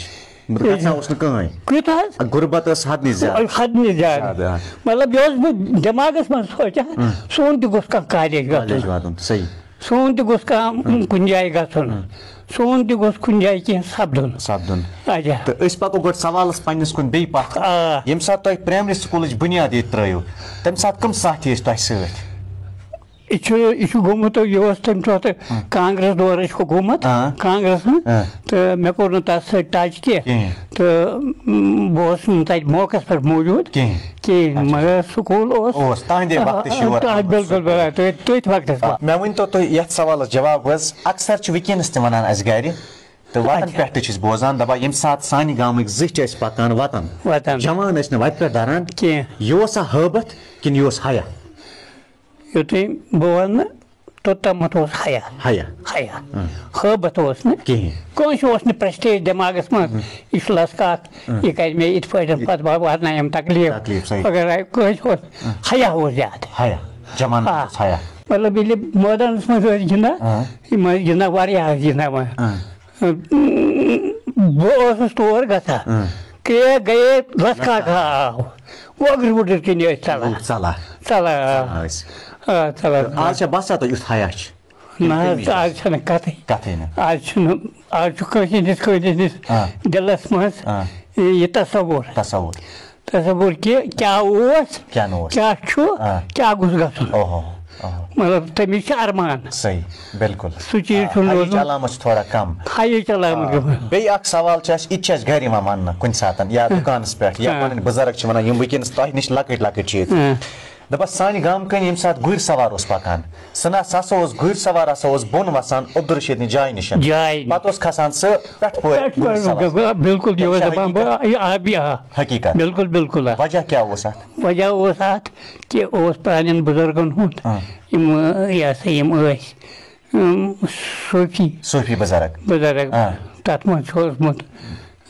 مگر گژھان اوس نہٕ کٕہٕنۍ۔ کیُتھ حظ؟ غُربت ٲس حد نِش زیادٕ۔ حد نِش زیادٕ۔ زیادٕ، آ۔ مطلب، یہِ اوس بہٕ دٮ۪ماغَس منٛز سونٛچان، اۭں۔ سون تہِ گوٚژھ کانٛہہ کالج کالج گژھُن۔ واتُن، صحیح۔ سون تہِ گوٚژھ کانٛہہ اۭں۔ کُنہِ جایہِ گژھُن۔ اۭں۔ سون تہِ گوٚژھ کُنہِ جایہِ کینٛہہ سَپدُن۔ سَپدُن۔ اچھا۔ تہٕ أسۍ پَکو گۄڈٕ سوالَس پنٛنِس کُن بیٚیہِ پَتھ۔ آ۔ ییٚمہِ ساتہٕ تۄہہِ پرٛایمری سکوٗلٕچ بُنیاد ییٚتہِ ترٛٲیِو، تَمہِ ساتہٕ کٕم ساتھی ٲسۍ تۄہہِ سۭتۍ؟ یہِ چھُ، یہِ چھُ گوٚمُت، یہِ اوس تَمہِ ساتہٕ ہُم۔ کانگریس دورٕچ حکوٗمت، آ۔ کانگریس ہٕنٛز، آ۔ تہٕ مےٚ کوٚر نہٕ تَتھ سۭتۍ ٹچ کینٛہہ۔ کِہیٖنۍ۔ تہٕ، م، بہٕ اوسُس نہٕ تَتہِ موقعس پٮ۪ٹھ موٗجوٗد کِہیٖنۍ۔ کِہیٖنۍ، اچھا۔ مگر سکوٗل اوس۔ اوس، تُہٕنٛدے وقتہٕ چھُ یور آ، آمُت بِلکُل، سکوٗل۔ بِلکُل، تٔتھۍ، تٔتھۍ وقتس آ، منٛز۔ مےٚ ؤنۍ تو تُہۍ یَتھ سوالس جواب حظ، اکثر چھِ وٕنکیٚنس تہِ وَنان اَسہِ گرِ، تہٕ وَتَن اچھا۔ پٮ۪ٹھ تہِ چھِ أسۍ بوزان، دَپان، ییٚمہِ ساتہٕ سانہِ گامٕکۍ زٕٹھۍ ٲسۍ پَکان وَتَن، وَتَن۔ جوان ٲسۍ نہٕ وَتہِ پٮ۪ٹھ دَران کینٛہہ۔ یہِ اوسا ہٲبَتھ کِنہٕ یہِ اوس حیا؟ یُتھُے بہٕ وَنہٕ، توٚتامَتھ اوس حیا۔ حیا۔ حیا۔ اۭں۔ ہٲبَتھ اوس نہٕ۔ کِہیٖنۍ۔ کٲنٛسہِ اوس نہٕ پرٛسٹیج دٮ۪ماغَس منٛز، اۭں۔ یہِ چھُ لَژھ کاک، اۭں۔ یہِ کَرِ مےٚ یِتھ پٲٹھۍ، یہِ پَتہٕ بہٕ واتناوِ یِم تکلیٖف۔ تکلیٖف، صحیح۔ اگر آے، کٲنٛسہِ اوس، اۭں۔ حیا اوس زیادٕ۔ حیا۔ جوانَس آ۔ اوس حیا۔ مطلب، ییٚلہِ مٲدانَس منٛز ٲسۍ گِنٛدان، اۭں۔ یِم ٲسۍ گِنٛدان، واریاہ ٲسۍ گِنٛدان وۄنۍ۔ اۭں۔ بہٕ اوسُس تور گژھان۔ اۭں۔ کرٛیک گٔیے، لَژھ کاک آو۔ وۄگرٕ وُڈٕر کِنۍ ٲسۍ ژَلان۔ لوٗکھ ژَلان۔ ژَلان، آ۔ ژَلان ٲسۍ۔ آ، ژَلان۔ تہٕ آز چھا باسان تۄہہِ یُتھ حیا چھُ؟ نہ حظ، کَمہِ وِزِ؟ آز چھَنہٕ کَتھٕے۔ کَتھٕے نہٕ۔ آز چھُنہٕ، آز چھُ کٲنٛسہِ ہٕنٛدِس، کٲنٛسہِ ہٕنٛدِس آ۔ دِلَس منٛز آ۔ یہِ تصوُر۔ تصوُر۔ تصوُر کہِ کیٛاہ اوس، کیٛاہ نہٕ اوس۔ کیٛاہ چھُ، آ۔ کیٛاہ گوٚژھ گژھُن۔ اوہو۔ مطلب، تٔمِس چھِ ارمان۔ صحیح، بِلکُل۔ سُہ چیٖز آ، چھُنہٕ ہایِچ روزمُت۔ علامت چھِ تھوڑا کَم۔ ہایِچ علامت آ، گٔمٕژ۔ بیٚیہِ اَکھ سوال چھُ اَسہِ، یہِ تہِ چھِ اَسہِ گَرِ یِوان وَننہٕ کُنہِ ساتَن، یا دُکانَس پٮ۪ٹھ، یا آ۔ پَنٕنۍ بُزرگ چھِ وَنان، یِم وٕنکیٚنَس تۄہہِ نِش لۄکٕٹۍ لۄکٕٹۍ چھِ ییٚتہِ۔ آ۔ دَپان، سانہِ گامہٕ کَنہِ ییٚمہِ ساتہٕ گُرۍ سوار اوس پَکان، سُہ نہ سا، سُہ اوس گُرۍ سوار ہسا اوس بۄن وَسان عبدالرشیٖدنہِ جایہِ نِش۔ جاے۔ پَتہٕ اوس کھسان سُہ پٮ۪ٹھٕ پورِ پٮ۪ٹھٕ گُرۍ پورِ، سوار۔ بِلکُل، یہِ اوس یہِ چھا دَپان، حقیٖقت؟ بہٕ، یہِ آب، یہِ آ۔ حقیٖقت۔ بِلکُل، بِلکُل آ۔ وجہ کیٛاہ اوس اَتھ؟ وجہ اوس اَتھ کہِ اوس پرٛانٮ۪ن بُزرگَن ہُنٛد، آ۔ یِم، یہِ ہسا یِم ٲسۍ، اۭں، صوٗفی۔ صوٗفی بُزرگ۔ بُزرگ۔ آ۔ تَتھ منٛز چھُ اوسمُت،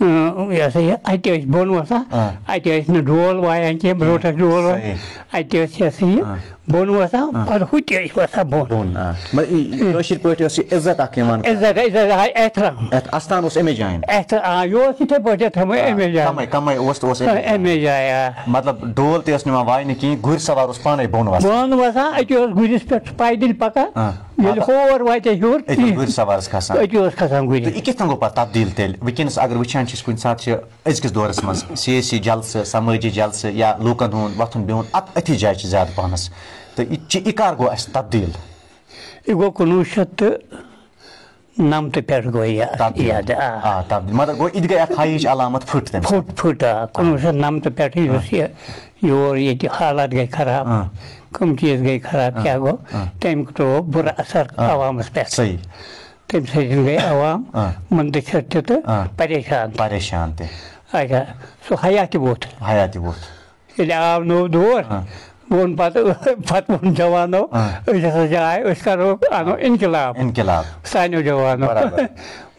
اۭں، یہِ ہسا یہِ، اَتہِ ٲسۍ بۄن وَسان، آ۔ اَتہِ ٲسۍ نہٕ ڈول وایان کینٛہہ، برونٛٹھ ٲسۍ ڈول وایان۔ صحیح۔ اَتہِ ٲسۍ یہِ ہسا یہِ آ۔ بۄن وَسان، آ۔ پَتہٕ ہُتہِ ٲسۍ وَسان بۄن۔ بۄن، آ۔ مگر یہِ، یہِ کٲشِر پٲٹھۍ اوس یہِ عزت اَکھ یِوان کرنہٕ۔ عزت، عزت، آ، احترام۔ اَتھ اَستان اوس اَمے جایہِ۔ احترام، آ، یہِ اوس یِتھَے پٲٹھۍ تھٲومٕتۍ آ، اَمے جایہِ۔ کَمٕے، کَمٕے اوس تہٕ اوس اَمے جایہِ۔ اَمے جایہِ، آ۔ مطلب، ڈول تہِ ٲس نِوان واینہٕ کِہیٖنۍ، گُرۍ سوار اوس پانَے بۄن وَسان۔ بۄن وَسان، أتی اوس گُرِس پٮ۪ٹھ پایدٔلۍ پَکان۔ آ۔ ییٚلہِ پَتہٕ ہور واتہِ ہیوٚر، أتی اوس گُرۍ سوارَس کھسان۔ أتی اوس کھسان گُرِس۔ تہٕ یہِ کِتھ کٔنۍ گوٚو پَتہٕ تبدیٖل تیٚلہِ؟ وٕنکیٚنَس اگر وٕچھان چھِ أسۍ کُنہِ ساتہٕ چھِ أزکِس دورَس منٛز سیٲسی جلسہٕ، سمٲجی جلسہٕ یا لوٗکَن ہُنٛد وۄتھُن بِہُن اَتھ، أتھی جایہِ چھِ زیادٕ پَہنَس۔ تہٕ یہِ چھِ، یہِ کَر گوٚو اَسہِ تبدیٖل؟ یہِ گوٚو کُنوُہ شیٚتھ تہٕ نَمتہٕ پٮ۪ٹھ گوٚو یہِ تبدیٖل۔ یاد، آ۔ آ، تبدیٖل۔ مطلب گوٚو، یہِ تہِ گٔے اَکھ ہایِچ علامت پھٕٹ تَمہِ ساتہٕ۔ پھٕٹ، پھٕٹ، آ۔ کُنوُہ شیٚتھ نَمتہٕ پٮ۪ٹھٕ یُس یہِ یور ییٚتہِ حالات گٔے خراب، آ۔ کٕم چیٖز گٔے خراب، آ۔ کیٛاہ گوٚو، آ۔ تَمیُک ترٛوو بُرٕ اثر آ۔ عوامَس پٮ۪ٹھ۔ صحیح۔ تَمہِ سۭتۍ گٔے عوام آ۔ مُنتشر تہِ تہٕ آ۔ پریشان۔ پریشان تہِ۔ اچھا، سُہ حیا تہِ ووٚتھ۔ حیا تہِ ووٚتھ۔ ییٚلہِ آو نوٚو دور، آ۔ ووٚن پَتہٕ، پَتہٕ ووٚن جوانو، آ۔ أسۍ ہسا چھِ آے، أسۍ کَرو، اَنو انقلاب۔ انقلاب۔ سانیو جوانو۔ برابر۔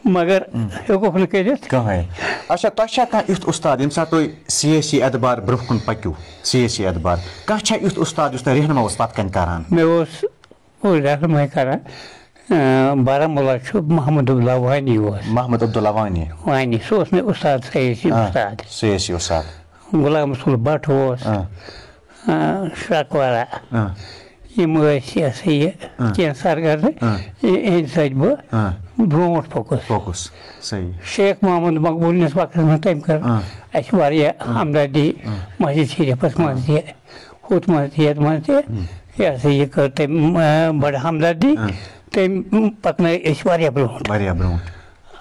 مگر ہیوٚکُکھ نہٕ کٔرِتھ۔ کٕہٕنۍ۔ اچھا، تۄہہِ چھا کانٛہہ یُتھ اُستاد، ییٚمہِ ساتہٕ تُہۍ سیٲسی اعتبار برٛونٛہہ کُن پٔکِو، سیٲسی اعتبار، کانٛہہ چھا یُتھ اُستاد یُس تۄہہِ رہنما اوس پَتہٕ کَنہِ کَران؟ مےٚ اوس، اوس رہنمٲیی کَران، اۭں، بارہمولہ چھُ محمد عبداللہ وانی اوس۔ محمد عبداللہ وانی۔ وانی، سُہ اوس مےٚ اُستاد، سیٲسی آ، اُستاد۔ سیٲسی اُستاد۔ غلام رسول بٹ اوس۔ آ۔ آ، شرکوارہ۔ آ۔ یِم ٲسۍ، یہِ ہسا یہِ، آ۔ کینٛہہ سرگردٕ، آ۔ یہِ، یِہِنٛدِ سۭتۍ بہٕ آ۔ برونٛٹھ پوٚکُس۔ پوٚکُس۔ صحیح۔ شیخ محمد مقبوٗلنِس وقتَس منٛز تٔمۍ کٔر آ۔ اَسہِ واریاہ آ۔ ہمدردی آ۔ مسجد شریٖفَس منٛز تہِ، ہُتھ منٛز تہِ، یَتھ منٛز تہِ۔ ہُم۔ یہِ ہسا یہِ کٔر تٔمۍ، آ، بڑٕ ہمدردی۔ آ۔ تٔمۍ پَکنٲے أسۍ واریاہ برونٛٹھ۔ واریاہ برونٛٹھ۔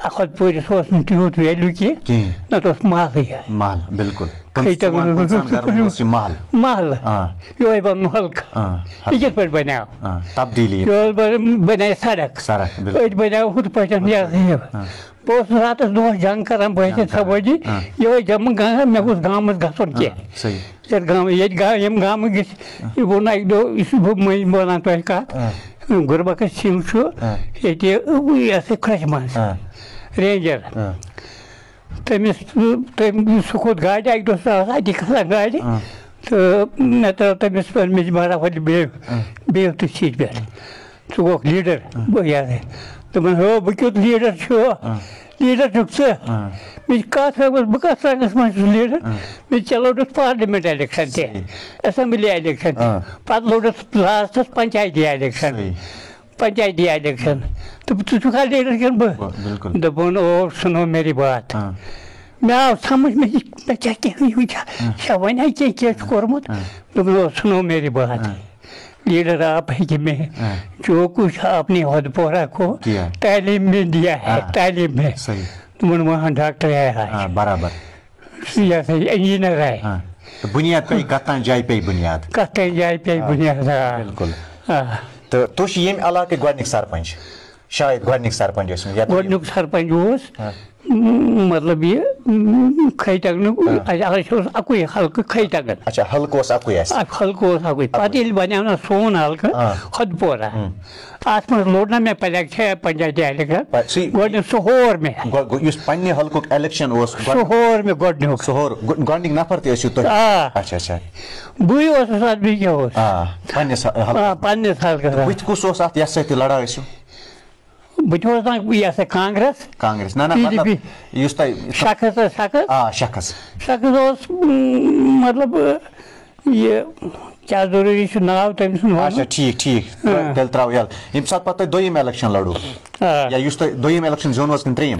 اَکھ ہَتھ پوٗرِس اوس نہٕ تیوٗت value کینٛہہ، کِہیٖنۍ۔ نَتہٕ اوس محلٕے۔ محل، بِلکُل۔ کُنہِ، کھٔتۍ تَمہِ کُنہِ ساتہٕ گَرَن اوس یہِ محل۔ محلہٕ۔ آ۔ یِہوٚے بَنوو ہلکہٕ۔ آ، یہِ کِتھ پٲٹھۍ بَنیو؟ آ، تبدیٖلی۔ یِہوٚے بَن-، بَنے سڑک۔ سڑک، بِلکُل۔ أتۍ بَنیو ہُتھ پٲٹھۍ، یہِ ہسا یہِ۔ آ۔ بہٕ اوسُس راتَس دۄہَس جنٛگ کران، بہٕ ٲسِس جنٛگ کران۔ سوٲجی، آ۔ یِہوٚے جمہٕ گا-، مےٚ گوٚژھ گامَس گژھُن آ، کینٛہہ۔ صحیح۔ یَتھ گامہٕ، ییٚتہِ گا-، ییٚمہِ گامہٕ گژھِ، آ۔ یہِ ووٚن اَکہِ دۄہ، یُس بہٕ مٔنٛزۍ وَنان تۄہہِ کَتھ، آ۔ گُربخش سِنگھ چھُ آ۔ ییٚتہِ، یہِ ہسا کھرٛچھِ منٛز آ۔ رینجر۔ آ۔ تٔمِس، تٔمۍ، سُہ کھوٚت گاڑِ، اَکہِ دۄہ سُہ آس اَتی کھسان گاڑِ۔ آ۔ تہٕ مےٚ ترٛٲو تٔمِس پَنٕنۍ مِجہِ مارا وَلہِ بیٚیہِ، آ۔ بیٚیہِ تہِ سیٖٹہِ پٮ۪ٹھ۔ ژٕ گوٚکھ لیٖڈر، آ۔ بہٕ یَتھ۔ دوٚپُن، ہو، بہٕ کیُتھ لیٖڈر چھُ؟ آ۔ لیٖڈر چھُکھ ژٕ۔ آ۔ مےٚ چھِ کَتھ رَنٛگَس، بہٕ کَتھ رَنٛگَس منٛز چھُس لیٖڈر؟ آ۔ مےٚ ژےٚ لوٚڑُتھ پارلِمٮ۪نٛٹ اِلیکشَن تہِ، صحیح۔ اٮ۪سَمبلی اِلیکشَن تہِ۔ آ۔ پَتہٕ لوٚڑُتھ لاسٹَس پنچایتی اِلیکشَن۔ صحیح۔ پنچایتی الیکشن۔ تہٕ ژٕ چھُکھا لیٖڈر کِنہٕ بہٕ؟ بہٕ، بِلکُل۔ دوٚپُن، او، سُنو میری بات۔ آ۔ مےٚ آو سمجھ، مےٚ یہِ، مےٚ کیٛاہ، کیٛاہ، یہِ چھا، آ۔ چھا وۄنۍ کینٛہہ، کینٛہہ چھُ کوٚرمُت؟ آ۔ دوٚپُن، او، سُنو میری بات۔ آ۔ لیٖڈر آپ ہے کہ میں، آ۔ جو کچھ آپ نے ہدپورہ کو کیا۔ تعلیم میں دیا ہے، آ۔ تعلیم میں۔ صحیح۔ دوٚپُن، وہاں ڈاکٹر ہے آج۔ آ، برابر۔ یہِ ہسا یہِ انجینئر آے۔ ہاں۔ تہٕ بُنیاد پیٚیہِ، کَتھ تام جایہِ پیٚیہِ بُنیاد۔ کَتھ تام جایہِ پیٚیہِ آ، بُنیاد، آ۔ بِلکُل۔ آ۔ تہٕ تُہۍ چھِو ییٚمہِ علاقٕکۍ گۄڈٕنِکۍ سرپنچ، شاید گۄڈٕنِکۍ سرپنچ ٲسمٕتۍ یَتھ۔ گۄڈٕنیُک سرپنچ اوس، ہاں۔ م-، مطلب یہِ، م-، کھیتگنُک، ہاں۔ اَسہِ، اَسہِ اوس اَکُے حلقہٕ کھیتگن۔ اچھا، حلقہٕ اوس اَکُے اَسہِ۔ اَکھ حلقہٕ اوس اَکُے۔ اَکُے۔ پَتہٕ ییٚلہِ بَنیو نہ سون حلقہٕ، ہاں۔ خۄدپورہ۔ ہُم۔ اَتھ منٛز لوٚڑ نہ مےٚ پَنچایت، پَنچایتی الیکشن۔ پَ-، سُے گۄڈٕنیُک سُہ ہور مےٚ۔ گۄ-، گۄ-، یُس پننہِ حلقُک الیکشن اوس، سُہ گۄڈٕ-، ہور مےٚ گۄڈٕنیُک۔ سُہ ہور، گۄ-، گۄڈٕنِکۍ نفر تہِ ٲسِو تُہۍ؟ آ۔ اچھا، اچھا۔ بٕے اوسُس اَتھ، بیٚیہِ کیٛاہ اوس؟ آ، پننِس حلقس آ، منٛز۔ پننِس حلقس منٛز۔ بٕتھِ کُس اوس اَتھ، یَس سۭتۍ تُہۍ لڑٲے ٲسِو؟ بہٕ تہِ اوسُس دَپان، یہِ ہسا کانگریس۔ کانگریس۔ نہ، نہ، پی ڈی پی۔ مطلب، یُس تۄہہِ شخص ٲس، شخص؟ آ، شخص۔ شخص اوس، م، مطلب، یہِ کیٛاہ ضروٗری چھُ ناو تٔمۍ سُنٛد وَنُن؟ اچھا، ٹھیٖک، ٹھیٖک۔ آ۔ تیٚلہِ ترٛاوو یَلہٕ۔ ییٚمہِ ساتہٕ پَتہٕ تۄہہِ دوٚیِم الیکشن لڑو، آ۔ یا یُس تۄہہِ دوٚیِم الیکشن زیوٗن اوس کِنہٕ ترٛیٚیِم؟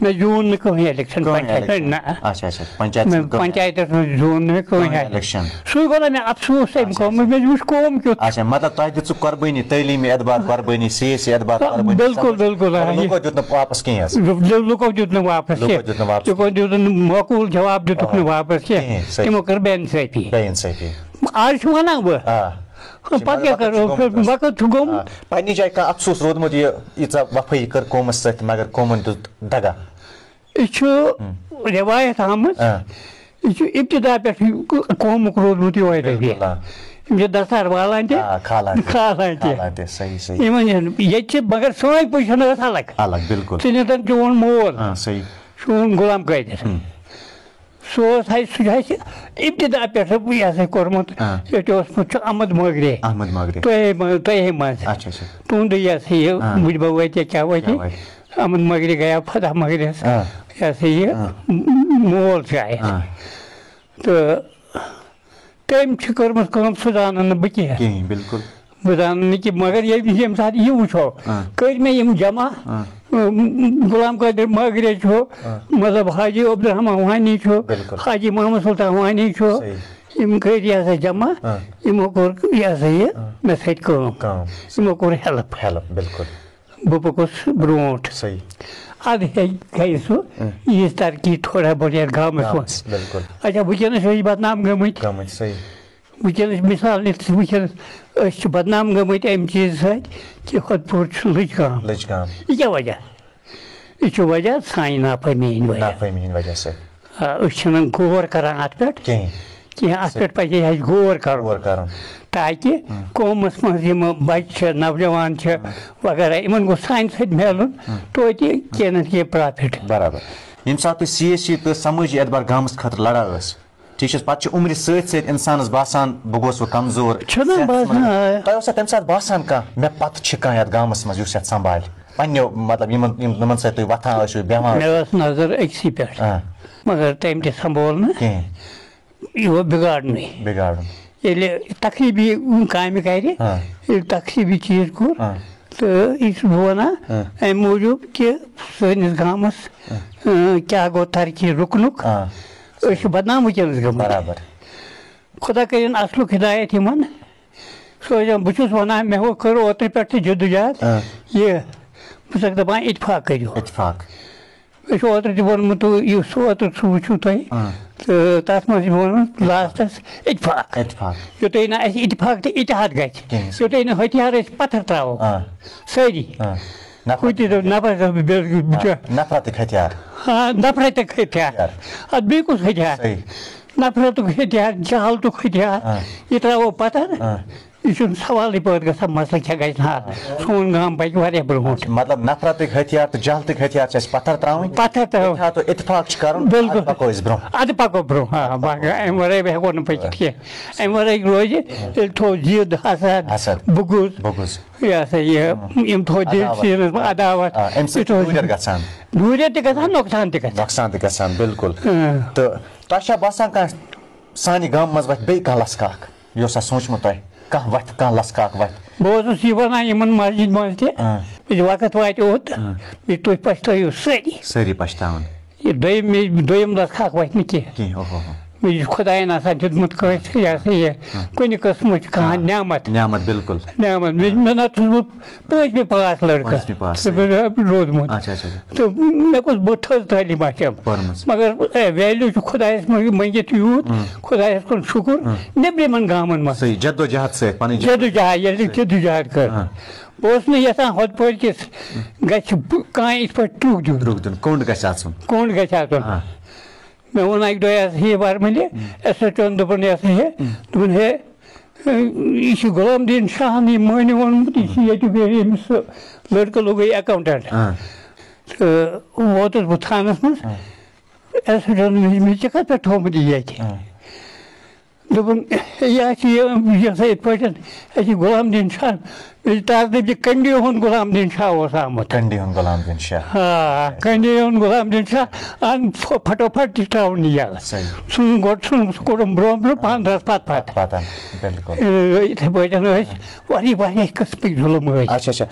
مےٚ زیوٗن نہٕ کٕہٕنۍ الیکشن کٕہٕنۍ پنچایتس منٛز، الیکشن۔ نہ۔ اچھا، اچھا، پنچایتس منٛز۔ پنچایتس منٛز زیوٗن نہٕ مےٚ کٕہٕنۍ کٕہٕنۍ الیکشن۔ الیکشن۔ سُے گوٚو نا مےٚ افسوٗس اَمہِ اچھا، قومُک، اچھا۔ مےٚ وٕچھ قوم کیُتھ۔ اچھا، مطلب تۄہہِ دِژوٕ قۄربٲنی، تعلیٖمی اعتبار قۄربٲنی، سیٲسی اعتبار آ، قۄربٲنی، بِلکُل، سمجھ؟ بِلکُل، مگر آ، یہِ لُکو دیُت نہٕ واپس کینٛہہ حظ۔ لُ-، لُکو دیُت نہٕ واپس لُکو کینٛہہ۔ دیُت نہٕ واپس لُکو کینٛہہ۔ دیُت نہٕ معقوٗل جواب دِتُکھ آ، نہٕ واپس کینٛہہ۔ کِہیٖنۍ، صحیح۔ تِمو کٔر بے انصٲفی۔ بے انصٲفی۔ آز چھُ وَنان بہٕ۔ آ۔ پَتہٕ کیٛاہ مگر وقت چھُ کَرو؟ گوٚمُت حظ۔ وقت چھُ گوٚمُت۔ آ۔ پننہِ جایہِ کانٛہہ افسوٗس روٗدمُت، یہِ ییٖژاہ وفٲیی کٔر قومس سۭتۍ، مگر قومن دیُت دگا۔ یہِ چھُ ہم۔ رٮ۪وایت آمٕژ۔ آ۔ یہِ چھُ ابتدا پٮ۪ٹھ قومُک روٗدمُت یِہوٚے بِلکُل، رٔویہ۔ آ۔ یِم چھِ دستار والان تہِ، آ، کھالان تہِ۔ کھالان تہِ۔ کھالان تہِ، صحیح، صحیح۔ یِمن چھِنہٕ، ییٚتہِ چھِ مگر سٲنۍ پُزیشن ٲس الگ۔ الگ، بِلکُل۔ ژٕ نِتن چون مول، آ، صحیح۔ چون غلام قٲدر۔ ہم۔ سُہ اوس ہے، سُہ چھُ اَسہِ ابتدا پٮ۪ٹھٕ یہِ ہسا کوٚرمُت۔ آ۔ ییٚتہِ اوسمُت چھُ احمد مٲگرے۔ احمد مٲگرے۔ تۄہے منٛز، تۄہے منٛز۔ اچھا، اچھا۔ تُہُنٛدُے یہِ ہسا یہِ آ۔ مُجبہ وٲتیا کیٛاہ وٲتیا۔ کیٛاہ وٲتۍ؟ احمد مٲگرے گٔیاو فتح مٲگرس۔ آ۔ یہِ ہسا یہِ آ۔ م-، مول چھُ اَسہِ۔ آ۔ تہٕ تٔمۍ چھِ کٔرمٕژ کٲم، سُہ زانَن نہٕ بہٕ کینٛہہ۔ کِہیٖنۍ، بِلکُل۔ بہٕ زانَن نہٕ کہِ، مگر ییٚلہِ، ییٚمہِ ساتہٕ یہِ وٕچھو، آ۔ کٔرۍ مےٚ یِم جمع، آ۔ م-، غلام قٲدر مٲگرے چھُ، آ۔ مطلب حاجی عبدالرحمان وانی چھُ، بِلکُل۔ حاجی محمد سلطان وانی چھُ، صحیح۔ یِم کٔرۍ یہِ ہسا جمع، آ۔ یِمو کوٚر یہِ ہسا یہِ آ۔ مےٚ سۭتۍ کٲم۔ کٲم۔ یِمو کوٚر ہیلپ۔ ہیلپ، بِلکُل۔ بہٕ پوٚکُس برونٛٹھ۔ صحیح۔ اَدٕ ہیٚکہِ سُہ آ۔ ییٖژ ترقی تھوڑا بہت یَتھ گامَس گامَس، منٛز۔ بِلکُل۔ اچھا، وٕنکیٚنَس چھِ أسۍ بدنام گٔمٕتۍ۔ گٔمٕتۍ، صحیح۔ وٕنکیٚنَس، مثال نِتھ، وٕنکیٚنَس أسۍ چھِ بدنام گٔمٕتۍ اَمہِ چیٖزٕ سۭتۍ کہِ ہۄتہٕ پوٗر چھُ لٔج گام۔ لٔج گام۔ یہِ کیٛاہ وجہ؟ یہِ چھُ وجہ سانہِ نافہمی ہِنٛدۍ وجہ۔ نافہمی ہِنٛدۍ وجہ سۭتۍ۔ آ، أسۍ چھِنہٕ غور کران اَتھ پٮ۪ٹھ کِہیٖنۍ۔ کینٛہہ۔ اَتھ صحیح۔ پٮ۪ٹھ پَزِ ہے اَسہِ غور کَرُن۔ غور کَرُن۔ تاکہِ ہُم۔ قومَس منٛز یِم بَچہٕ چھِ، نوجوان چھِ ہُم۔ وغیرہ، یِمَن گوٚژھ سانہِ سۭتۍ میلُن، ہُم۔ توتہِ کینٛہہ نَتہٕ کینٛہہ پرٛافِٹ۔ برابر۔ ییٚمہِ ساتہٕ تُہۍ سیٲسی تہٕ سمٲجی اعتبار گامَس خٲطرٕ لڑان ٲس، ٹھیٖک چھِ حظ؟ پَتہٕ چھِ عمرِ سۭتۍ سۭتۍ اِنسانَس باسان، بہٕ گوس وۄنۍ کمزور، چھُنہ صحتَس باسان، منٛز۔ آ۔ تۄہہِ اوسا تَمہِ ساتہٕ باسان کانٛہہ، مےٚ پَتہٕ چھِ کانٛہہ یَتھ گامَس منٛز یُس یَتھ سنبھالہِ؟ پنٛنیو، مطلب، یِمَن، یِم، یِمَن سۭتۍ تُہۍ وۄتھان ٲسِو، بیٚہوان ٲسِو؟ مےٚ ٲس نظر أکسٕے پٮ۪ٹھ، آ۔ مگر تٔمۍ تہِ سنبھول نہٕ۔ کِہیٖنۍ۔ یہِ گوٚو بِگاڑنُے۔ بِگاڑُن۔ ییٚلہِ تقریٖبی کامہِ کَرِ، آ۔ ییٚلہِ تقریٖبی چیٖز کوٚر، آ۔ تہٕ یہِ چھُس بہٕ وَنان، آ۔ اَمہِ موٗجوٗب کہِ سٲنِس گامَس، آ۔ آ، کیٛاہ گوٚو ترقی رُکنُک؟ آ۔ أسۍ چھِ بدنام وٕنکیٚنَس گٔمٕتۍ۔ برابر۔ خۄدا کٔرِن اَصلُک ہدایت یِمَن۔ سوزان، بہٕ چھُس وَنان، مےٚ ہُہ کٔر اوترٕ پٮ۪ٹھ تہِ جدوجہد۔ آ۔ یہِ، بہٕ چھُسَکھ دَپان، اتفاق کٔرِو۔ اتفاق۔ مےٚ چھُ اوترٕ تہِ ووٚنمُت، تُہۍ یُس اوترٕ سُہ وٕچھِو تُہۍ، آ۔ تہٕ تَتھ منٛز چھُ ووٚنمُت لاسٹَس اتفاق۔ اتفاق۔ یوٚتانۍ نہٕ اَسہِ اتفاق تہٕ اتحاد گژھِ، کِہیٖنۍ۔ یوٚتانۍ نہٕ ہتھیار أسۍ پَتھر ترٛاوو، آ۔ سٲری۔ آ۔ نفرت۔ ہُہ تہِ دوٚپ، نفرت دوٚپ، بیٚیہِ، آ، بیٚیہِ۔ نفرتٕکۍ ہتھیار۔ آ، نفرتٕکۍ ہتھیار۔ ہتھیار۔ اَدٕ بیٚیہِ کُس ہتھیار؟ صحیح۔ نفرتُک ہتھیار، جہالتُک ہتھیار، آ۔ یہِ ترٛاوو پَتھر۔ آ۔ یہِ چھُنہٕ سوالٕے پٲدٕ گژھان، مسلہٕ کیٛاہ گژھِ نہٕ حل؟ سون گام پَکہِ واریاہ برونٛٹھ۔ مطلب، نفرتٕکۍ ہتھیار تہٕ جہالتٕکۍ ہتھیار چھِ اَسہِ پَتھر ترٛاوٕنۍ۔ پَتھر ترٛاوٕنۍ۔ اتحاد تہٕ اتفاق چھِ کَرُن، بِلکُل۔ اَدٕ پَکو أسۍ برونٛہہ۔ اَدٕ پَکو برونٛہہ، آ، باقٕے اَمہِ وَرٲے ہٮ۪کو نہٕ پٔکِتھ کینٛہہ۔ اَمہِ وَرٲے روزِ، تیٚلہِ تھوٚو ضِد، حسد، حسد۔ بُغض۔ بُغض۔ یہِ ہسا یہِ، یِم تھوٚو دِل عداوت۔ سیٖنَس منٛز عداوت۔ آ، اَمہِ سۭتۍ یہِ چھُ تھوٚو دوٗرٮ۪ر گژھان۔ دوٗرٮ۪ر تہِ گژھان، نۄقصان تہِ گژھان۔ نۄقصان تہِ گژھان، بِلکُل۔ اۭں۔ تہٕ تۄہہِ چھا باسان کانٛہہ سانہِ گامہٕ منٛز وَتھِ بیٚیہِ کانٛہہ لَژھ کاک؟ یہِ اوسا سوٗنٛچمُت تۄہہِ؟ کانٛہہ وَتھِ، کانٛہہ لَژھ کاک وَتھِ؟ بہٕ اوسُس یہِ وَنان یِمَن مسجد منٛز تہِ، اۭں۔ یہِ وقت واتہِ اوٚت، اۭں۔ یہِ تُہۍ پَشتٲیِو سٲری۔ سٲری پَشتاوَن۔ یہِ دوٚیِم، یہِ دوٚیِم لَژھ کاک وَتھِ نہٕ کینٛہہ۔ کینٛہہ، اوہو ہو۔ مےٚ چھُ خۄدایَن آسان دیُتمُت کٲنٛسہِ، یہِ ہسا یہِ، ہاں۔ کُنہِ قٕسمٕچ کانٛہہ ہاں۔ نعمت۔ نعمت، بِلکُل۔ نعمت۔ مےٚ، مےٚ نہ چھُس بہٕ پٲنٛژمہِ پاس لٔڑکہٕ۔ پٲنٛژمہِ پاس، تہٕ صحیح۔ مےٚ چھُ روٗدمُت۔ اچھا، اچھا، اچھا۔ تہٕ مےٚ کُس بہٕ تھٔز تعلیٖم آسٮ۪م۔ پٔرمٕژ۔ مگر، اے، ویلیوٗ چھُ خۄدایَس منٛز منٛگِتھ یوٗت، ہاں۔ خۄدایَس کُن شُکُر، ہاں۔ نیٚبرِمٮ۪ن گامَن منٛز۔ صحیح، جدوجہد سۭتۍ، پَنٕنۍ جدوجہد، ییٚلہِ صحیح۔ جدوجہد کٔر۔ ہاں۔ بہٕ اوسُس نہٕ یَژھان ہۄتہٕ پٲٹھۍ کِس گژھِ بہٕ کانٛہہ یِتھ پٲٹھۍ ٹرٛوٗکھ دیُن۔ ٹرٛوٗکھ دیُن، کوٚنٛڈ گژھِ آژُن۔ کوٚنٛڈ گژھِ آژُن۔ ہاں۔ مےٚ ووٚن اَکہِ دۄہ یہِ ہسا یہِ وَرمٕلہِ، ہُم۔ ایس ایچ اوَن دوٚپُن، یہِ ہسا یہِ، ہُم۔ دوٚپُن، ہے، یہِ چھُ غلام دیٖن شاہَن یہِ مٲنِو ووٚنمُت، یہِ چھُ ہُم۔ ییٚتیُک یہِ، أمِس سُہ لٔڑکہٕ لوٚگُے اٮ۪کاوُنٛٹَنٛٹ۔ ہاں۔ تہٕ ووتُس بہٕ تھانَس منٛز۔ ہاں۔ ایس ایچ اوَن دوٚپُن، مےٚ، مےٚ ژےٚ کَتھ پٮ۪ٹھ تھوٚومُت یہِ ییٚتہِ؟ ہاں۔ دوٚپُن، ہے، یہِ ہسا یہِ، یہِ ہسا یِتھ پٲٹھۍ، یہِ چھُ غلام دیٖن شاہ، بیٚیہِ تَتھ دٔپۍ یہِ کنڈی ہُنٛد غلام دین شاہ اوس آمُت۔ کنڈی ہُنٛد غلام دین شاہ۔ آ، کنڈی ہُنٛد غلام دین شاہ، اَن پھ-، پھٹوفٹ تہِ ترٛاوُن یہِ یَلہٕ۔ صحیح۔ ژھٕنُن گۄڈٕ، ژھٕنُن سُہ کوٚڑُن برٛونٛہہ برٛونٛہہ، پَہَن درٛاس پَتہٕ پَتہٕ۔ پَتہٕ پَتَن، بِلکُل۔ اے، یِتھَے پٲٹھۍ ٲسۍ واریاہ، واریاہ قٕسمٕکۍ ظُلم ٲسۍ۔ اچھا، اچھا۔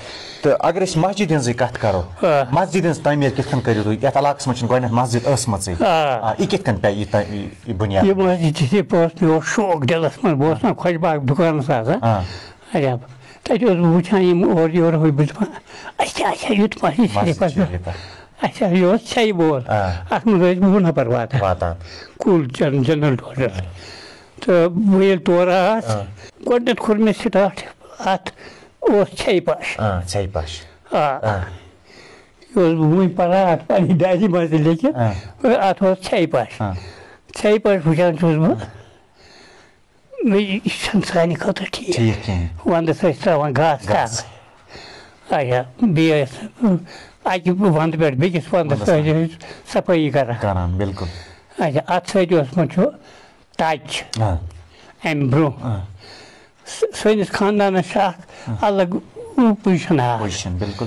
تہٕ اگر أسۍ مسجد ہٕنٛزٕے کَتھ کَرو، آ۔ مسجد ہٕنٛز تعمیٖر کِتھ کٔنۍ کٔرِو تُہۍ؟ یَتھ علاقَس منٛز چھِنہٕ گۄڈٕنٮ۪تھ مسجد ٲسمٕژٕے۔ آ۔ آ، یہِ کِتھ کٔنۍ پیٚیہِ یہِ تہ-، یہِ، یہِ بُنیاد؟ یہِ مسجد یِتھُے پٲٹھۍ مےٚ اوس شوق دِلَس منٛز، بہٕ اوسُس نا خۄش باغ دُکانَس آسان۔ آ۔ اچھا، تَتہِ اوسُس بہٕ وٕچھان یِم اورٕ یورٕ ہُہ، بہٕ دَپان، اچھا، اچھا، یُتھ مسجد مسجد شریٖفَس منٛز۔ شریٖفَس۔ اچھا، یہِ اوس ژھیٚیہِ بول۔ آ۔ اَتھ منٛز ٲسۍ وُہ نفر واتان۔ واتان۔ کُل جن-، جنرل ڈاکٹر۔ تہٕ بہٕ ییٚلہِ تورٕ آس، آ۔ گۄڈٕنٮ۪تھ کوٚر مےٚ سٹاٹ اَتھ اوس ژھیٚیہِ پَش۔ آ، ژھیٚیہِ پَش۔ آ۔ آ۔ یہِ اوسُس بہٕ وٕنہِ پَران اَتھ پنٛنہِ ڈایری منٛز تہِ لیکھِتھ۔ آ۔ اَتھ اوس ژھیٚیہِ پَش۔ آ۔ ژھیٚیہِ پَش وٕچھان چھُس بہٕ۔ نہ، یہِ چھَنہٕ سانہِ خٲطرٕ ٹھیٖک۔ ٹھیٖک کِہیٖنۍ۔ وَنٛدَس ٲسۍ ترٛاوان گاسہٕ گاسہٕ۔ تَل۔ اچھا، بیٚیہِ ٲسۍ اَکہِ وَنٛدٕ پٮ۪ٹھ بیٚکِس وَنٛدَس وَنٛدَس ٲسۍ تام۔ أسۍ صفٲیی کران۔ کران، بِلکُل۔ اچھا، اَتھ سۭتۍ اوسمُت چھُ ٹچ۔ آ۔ اَمہِ برٛونٛہہ۔ آ۔ س-، سٲنِس خاندانَس چھِ اَکھ آ۔ الگ پُزیشن اَکھ۔ پُزیشن، بِلکُل۔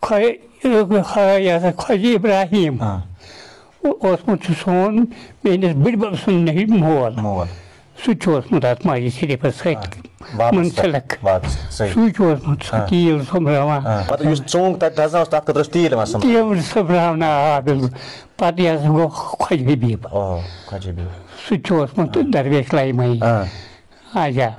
خۄ-، خۄ-، یہِ ہسا خۄجہِ ابراہیم آ۔ او-، اوسمُت چھُ سون میٲنِس بٕڈبب سُنٛد نیٚچوٗ مول۔ مول۔ سُہ تہِ چھُ اوسمُت اَتھ مسجد شریٖفَس سۭتۍ آ۔ وابستہٕ۔ مُنسلک۔ وابستہٕ، صحیح۔ سُے چھُ اوسمُت سُہ آ۔ تیٖل سوٚمبراوان۔ آ۔ مطلب یُس ژونٛگ تَتہِ دَزان اوس، تَتھ خٲطرٕ اوس تیٖل یِوان سوٚمبراونہٕ۔ تیٖل سوٚمبراونہٕ، آ، بِلکُل۔ پَتہٕ یہِ ہسا گوٚو خۄجہِ حبیٖب۔ او، خۄجہِ حبیٖب۔ سُہ تہِ چھُ اوسمُت آ۔ درویش لایمَے۔ آ۔ اچھا۔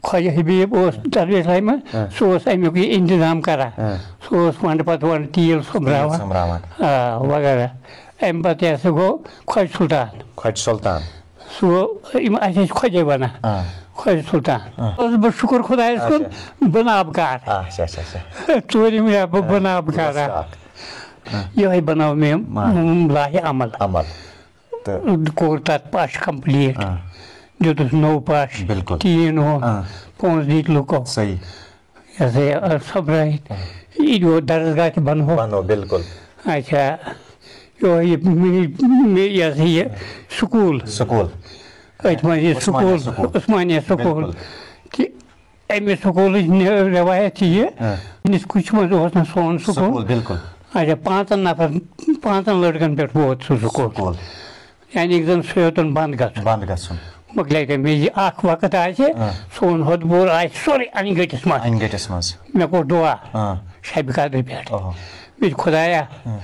خواجہ حبیب اوس درویش لایمہ، ہاں۔ سُہ اوس اَمیُک یہِ انتظام کران۔ ہاں۔ سُہ اوس ونٛڈٕ پتہٕ ونٛڈٕ تیٖل سوٚمبراوان۔ تیٖل سوٚمبراوان۔ آ، وغیرہ۔ اَمہِ پتہٕ یہِ ہسا گوٚو خواجہ سلطان۔ خواجہ سلطان۔ سُہ گوٚو، یِم اَسہِ ٲسۍ خواجے ونان۔ ہاں۔ خواجہ سلطان۔ ہاں۔ اوسُس بہٕ شُکُر خۄدایَس کُن، اچھا۔ بہٕ نابکار۔ اچھا، اچھا، اچھا۔ ژوٗرِم یا بہٕ، بہٕ ہاں۔ نابکار۔ بس اکھ۔ ہاں۔ یِہوٚے بنٲو مےٚ ہاں۔ م-، لاہہِ عمل۔ عمل۔ تہٕ کوٚر تَتھ پَش complete۔ آ۔ دیُتُس نوٚو پَش۔ بِلکُل۔ ٹیٖن ہُہ۔ آ۔ پونٛسہٕ دِتۍ لُکو۔ صحیح۔ یہِ ہسا یہِ، آ، سۄمبرٲیِتھ۔ آ۔ یہِ گوٚو درسگاہ تہِ بَنوو۔ بَنوو، بِلکُل۔ اچھا۔ یہِ، یہِ، یہِ، یہِ ہسا یہِ سکوٗل۔ سکوٗل۔ أتھۍ منٛز یہِ عثمانیہ سکوٗل، سکوٗل۔ عثمانیہ سکوٗل۔ بِلکُل۔ تہِ اَمہِ سکوٗلٕچ نہِ-، رٮ۪وایت چھِ یہِ، ہاں۔ أمِس کُچھِ منٛز اوس نہٕ سون سکوٗل۔ سکوٗل، بِلکُل۔ اچھا، پانٛژن نفرن، پانٛژن لٔڑکن پٮ۪ٹھ ووت سُہ سکوٗل۔ سکوٗل۔ یعنی زن سُہ ہیوٚتُن بنٛد گژھُن۔ بنٛد گژھُن۔ مۄکلے تَمہِ وِزِ اکھ وقت آسہِ، ہاں۔ سون ہُتھ بوٚر آسہِ سورُے انہِ گٔٹِس منٛز۔ انہِ گٔٹِس منٛز۔ مےٚ کوٚر دُعا، ہاں۔ شبِ قدرِ پٮ۪ٹھ۔ اوہو۔ مےٚ چھُ خۄدایا، ہاں۔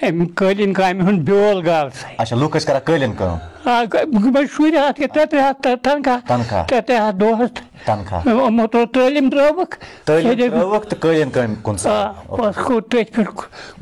أمۍ قٲلیٖن کامہِ ہُنٛد بیول گاو سا۔ اچھا، لُکھ ٲسۍ کران قٲلیٖن کٲم۔ آ، گ-، بہٕ چھُس شُرۍ ہَتھ کہِ ترٛےٚ ترٛےٚ ہَتھ تہ-، تنخواہ۔ تنخواہ۔ ترٛےٚ ترٛےٚ ہَتھ دۄہَس۔ تنخواہ۔ یِمو ترٛٲو تعلیٖم ترٛٲوٕکھ۔ تعلیٖم تیٚلہِ ترٛٲوٕکھ تہٕ قٲلیٖن کٲم کُن آ، سا۔ بَس کوٚر تٔتھۍ پٮ۪ٹھ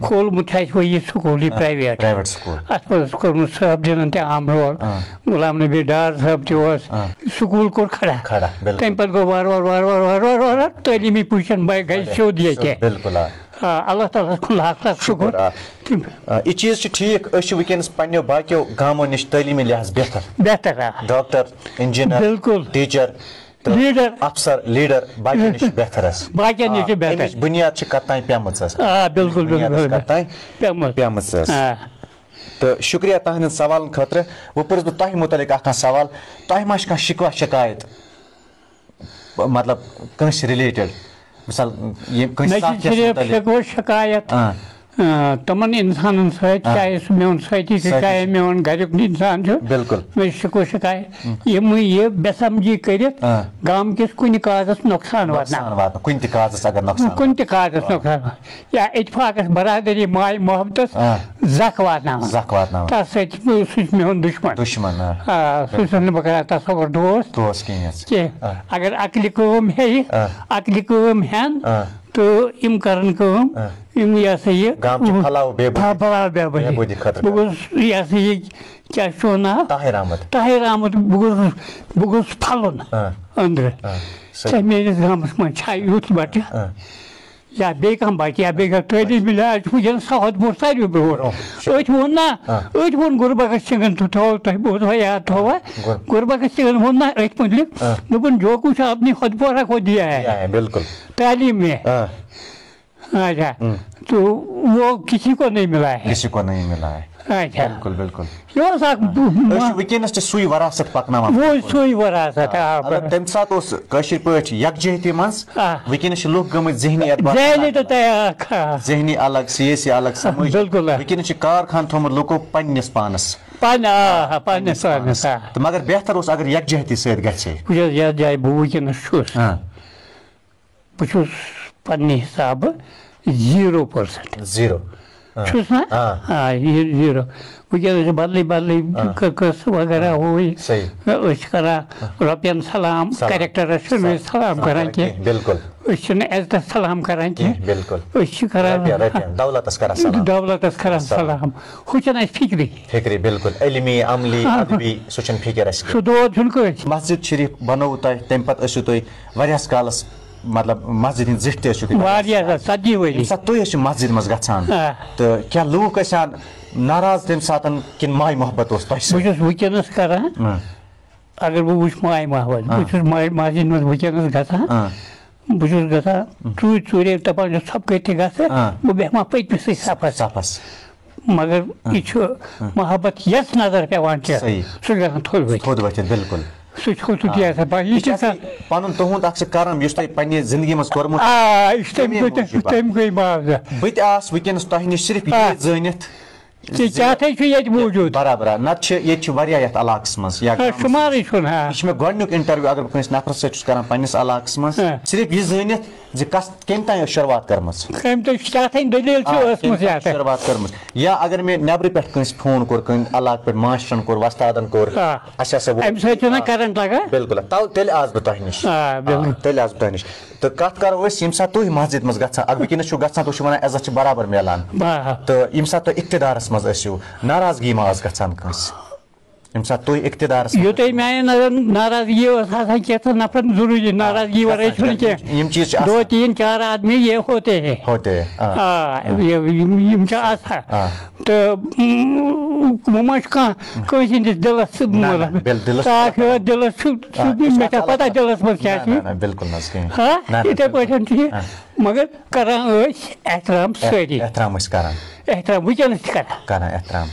کھولمُت چھُ اَسہِ وۄنۍ یہِ سکوٗل، یہِ آ، private۔ Private school. اَتھ منٛز اوس کوٚرمُت صٲب دیٖنَن تہِ اَہَم role۔ آ۔ غلام نبی ڈار صٲب تہِ اوس۔ آ۔ سکوٗل کوٚر کھڑا۔ کھڑا، بِلکُل۔ تَمہِ پَتہٕ گوٚو وارٕ وارٕ، وارٕ وارٕ، وارٕ وارٕ، وارٕ، وارٕ تعلیٖمی position بَے گٔے سیوٚد ییٚتہِ۔ بِلکُل، آ۔ آ، اللہ تعالیٰ ہَس کُن لاکھ لاکھ شُکُر۔ شُکُر، آ۔ تِم آ، یہِ چیٖز چھُ ٹھیٖک، أسۍ چھِ وٕنکیٚنَس پنٛنیو باقیو گامو نِش تعلیٖمی لحاظ بہتر۔ بہتر، آ۔ ڈاکٹر، انجینئر، بِلکُل۔ ٹیٖچر تہٕ لیٖڈر۔ افسر، لیٖڈر باقیو نِش چھِ بہتر حظ۔ باقیَن نِش آ، چھِ بہتر۔ اَمِچ بُنیاد چھِ کَتھ تام پیٚمٕژ حظ۔ آ، بِلکُل، اَمِچ بُنیاد بِلکُل، چھِ بِلکُل۔ کَتھ تام پیٚمٕژ۔ پیٚمٕژ حظ۔ آ۔ تہٕ شُکریہ تُہٕنٛدٮ۪ن سوالَن خٲطرٕ۔ وۄنۍ پرٛژھٕ بہٕ تۄہہِ مُتعلِق اَکھ کانٛہہ سوال، تۄہہِ ما چھِ کانٛہہ شِکوہ شِکایت؟ مطلب کٲنٛسہِ related، مثال، یہِ کٲنٛسہِ مےٚ چھِ ساتھیَس صرف مُتعلِق۔ شکوہ شکایت، آ۔ آ، تِمن اِنسانن سۭتۍ، آ۔ چاہے سُہ میون سٲتھی چھُ، سٲتھی چاہے چھُ۔ میون گریُک اِنسان چھُ، بِلکُل۔ مےٚ چھِ شکوہ شکایت، ہُم۔ یِم یہِ بے سمجھی کٔرِتھ آ۔ گامہٕ کِس کُنہِ کازس نۄقصان نۄقصان واتناوان۔ واتناو، کُنہِ تہِ کازس اگر نۄقصان کُنہِ تہِ واتناو۔ کازس نۄقصان واتناوان۔ یا اتفاقس، برادری، ماے محبتس آ۔ زکھ واتناوان۔ زکھ واتناوان۔ تتھ سۭتۍ چھُ، سُہ چھُ میون دُشمن۔ دُشمن، آ۔ آ، سُہ بِلکُل۔ چھُس نہٕ بہٕ کران تصور دوست دوست کینٛہہ۔ کینٛہہ۔ آ۔ اگر عقلہِ کٲم ہیٚیہِ، آ۔ عقلہِ کٲم ہٮ۪ن، آ۔ تہٕ یِم کرن کٲم، آ۔ یِم یہِ ہسا یہِ گامچہِ پھلاو بے بودی۔ پھا-، پھلاو بے بودی۔ بے بودی خٲطرٕ بہٕ کرن۔ گوٚژھُس یہِ ہسا یہِ کیٛاہ چھُ وَنان؟ طاہر احمد۔ طاہر احمد، بہٕ گوٚژھُس، بہٕ گوٚژھُس پھلُن آ۔ أنٛدرٕ۔ آ، صحیح۔ ژےٚ میٲنِس گامس منٛز چھا یُتھ بچہٕ؟ آ۔ یا بیٚیہِ کانٛہہ بچہٕ، یا بیٚیہِ کانٛہہ تعلیٖم یافتہٕ، وٕنکیٚنَس ساہت بوٚڑ ساروی برونٛہہ۔ برونٛہہ، شُکریہ۔ أتھۍ ووٚن نا، آ۔ أتھۍ ووٚن غُربت گژھِ سِنٛگن تہٕ تھوٚو تۄہہِ، بہٕ اوسُس یاد تھوٚوا؟ غُر- غُربت گژھِ سِنٛگن ووٚن نا أتھۍ مُتعلِق، آ۔ دوٚپُن، "جو کچھ آپ نے خود پورا کو دیا ہے۔" دیا ہے، بِلکُل۔ تعلیٖم میں۔ آ۔ اچھا۔ تو وہ کسی کو نہیں ملا ہے۔ کسی کو نہیں ملا ہے۔ اچھا۔ بِلکُل، بِلکُل۔ یہِ اوس اکھ ب-، أسۍ چھِ وٕنکیٚنَس تہِ سُے وراثت پَکناوان۔ وہ سُے وراثت، آ، آ، مطلب، بَرابَر۔ تَمہِ ساتہٕ اوس کٲشِر پٲٹھۍ یَکجہتی منٛز۔ آ۔ وٕنکیٚنَس چھِ لُکھ گٔمٕتۍ ذہنیت بدل۔ ذہنیت تہِ آ، آ۔ ذہنی الگ، سیٲسی الگ، سَمٲجی۔ بِلکُل، آ۔ وٕنکیٚنَس چھِ کارخان تھوٚومُت لُکو پننِس پانَس۔ پن-، آ، آ، پننِس پننِس پانَس، پانَس۔ آ۔ تہٕ مگر بہتر اوس اگر یَکجہتی سۭتۍ گژھِ ہے۔ بہٕ چھُس یَتھ جایہِ، بہٕ وٕنکیٚنَس چھُس۔ آ۔ بہٕ چھُس پننہِ حسابہٕ zero percent۔ Zero۔ آ۔ چھُس نا؟ آ۔ آ، یہِ zero۔ وٕنکیٚنَس چھِ بدلٕے بدلٕے آ۔ قٕصہٕ وغیرہ ہُہ یہِ۔ صحیح۔ أسۍ چھِ کران رۄپین سلام، سلام۔ کریکٹرس چھِنہٕ أسۍ سلام کران کینٛہہ۔ بِلکُل۔ أسۍ چھِنہٕ عزتس سلام کران کینٛہہ۔ کینٛہہ، بِلکُل۔ أسۍ چھِ کران رۄپین، رۄپین، دولتس کران سلام۔ دولتس کران سلام۔ سلام۔ ہُہ چھُنہٕ اَسہِ فِکرِ۔ فِکرِ، بِلکُل۔ علمی، عملی، آ۔ ادبی، سُہ چھُنہٕ فِکر اَسہِ۔ سُہ دود چھُنہٕ کٲنٛسہِ۔ مسجد شریف بنووُ تۄہہِ، تَمہِ پتہٕ ٲسِو تُہۍ واریاہس کالس، مطلب، مسجد ہٕنٛدۍ زِٹھۍ تہِ ٲسِو تُہۍ واریاہ زیادٕ، ژتجی ؤری۔ ییٚمہِ ساتہٕ تُہۍ ٲسِو مسجد منٛز گژھان، آ۔ تہٕ کیٛاہ لوٗکھ ٲسۍ ہا ناراض تَمہِ ساتہٕ کِنہٕ ماے محبت اوس تۄہہِ سۭتۍ؟ بہٕ چھُس وٕنکیٚنَس کران، آ۔ اگر بہٕ وٕچھٕ ماے محبت، آ۔ بہٕ چھُس ماے-، مسجد منٛز وٕنکیٚنَس گژھان، آ۔ بہٕ چھُس گژھان ژوٗرِ ژوٗرِ، دَپان چھُس، ژھۄپہٕ کٔرِتھٕے گژھٕ، آ۔ بہٕ بیٚہمہٕ ہا پٔتمِسٕے صفس۔ صفس۔ مگر آ۔ یہِ چھُ آ۔ محبت یَس نظر پٮ۪وان چھِ، صحیح۔ سُہ چھُ گژھان تھوٚد ؤتھِتھ۔ تھوٚد ؤتھِتھ، بِلکُل۔ سُہ چھُ تھوٚد آ۔ یَس پَتہٕ، یہِ یہِ چھِ چھِ آسان آسان پَنُن تُہُنٛد اَکھ سُہ کرم، یُس تۄہہِ پنٛنہِ زِندگی منٛز کوٚرمُت آ، یہِ چھُ تَمہِ تَمے گٔے، موٗجوٗب۔ تَمہِ گٔے معاوضہ۔ بہٕ تہِ آس وٕنکیٚنَس تۄہہِ نِش صرف آ۔ یہِ زٲنِتھ کہِ زِ کیٛاہ تھَے چھُ ییٚتہِ موٗجوٗد؟ برابر، آ۔ نَتہٕ چھِ، ییٚتہِ چھِ واریاہ یَتھ علاقَس منٛز یا آ، گامَس شُمارٕے منٛز۔ چھُنہٕ، آ۔ یہِ چھُ مےٚ گۄڈٕنیُک interview، اگر بہٕ کٲنٛسہِ نفرَس سۭتۍ چھُس کران پنٛنِس علاقَس منٛز، آ۔ صرف یہِ زٲنِتھ زِ کس-، کَمہِ تام ٲس شروٗعات کٔرمٕژ۔ کٔمۍ تام، کیٛاہ تام دٔلیٖل چھِ آ، ٲسمٕژ کٔمۍ تام یَتھ۔ شروٗعات کٔرمٕژ۔ یا اگر مےٚ نٮ۪برٕ پٮ۪ٹھ کٲنٛسہِ فون کوٚر، کُنہِ علاقہٕ پٮ۪ٹھ ماسٹرَن کوٚر، وۄستادَن کوٚر، آ۔ اَسہِ ہسا ووٚن، اَمہِ سۭتۍ چھُنہ آ، current لگان؟ بِلکُل، تَو-، تیٚلہِ آس بہٕ تۄہہِ نِش۔ آ، بِلکُل۔ آ، تیٚلہِ آس بہٕ تۄہہِ نِش۔ تہٕ کَتھ کَرو أسۍ، ییٚمہِ ساتہٕ تُہۍ مسجد منٛز گژھان، اَکھ وٕنکیٚنَس چھُو گژھان، تُہۍ چھِو وَنان، عزت چھِ برابر میلان۔ آ۔ تہٕ ییٚمہِ ساتہٕ تُہۍ اقتدارَس منٛز ٲسِو، ناراضگی ما ٲس گژھان کٲنٛسہِ؟ ییٚمہِ ساتہٕ تُہۍ اقتدارَس منٛز یوٚتانۍ ٲسِو۔ میٛانہِ نظر ناراضگی ٲس آسان کینٛژھن نفرَن ضروٗری، آ، ناراضگی ورٲے گژھان، چھُنہٕ کینٛہہ۔ یِم چیٖز چھِ آسان۔ دو تین چار آدمی یہ ہوتے ہیں۔ ہوتے ہیں، آ۔ آ، یہِ-، یِم، یِم چھِ آسان۔ آ۔ تہٕ، م، وۄنۍ ما چھُ کانٛہہ کٲنٛسہِ ہٕنٛدِس دِلَس نہ، نہ، مطلب بِل-، دِلَس صاف چھُ یہِ آسان۔ دِلَس چھُ، آ، چھُ یہِ چھُ مےٚ چھا آسان پَتہ الگ۔ دِلَس منٛز کیٛاہ نہ، چھُ؟ نہ، نہ، بِلکُل نہ حظ کِہیٖنۍ۔ ہا؟ نہ، نہ، یِتھَے بِلکُل۔ پٲٹھۍ چھُ یہِ، آ۔ مگر کران ٲسۍ احترام اح-، سٲری۔ احترام ٲسۍ کران۔ احترام وٕنکیٚنَس تہِ کران۔ کران احترام۔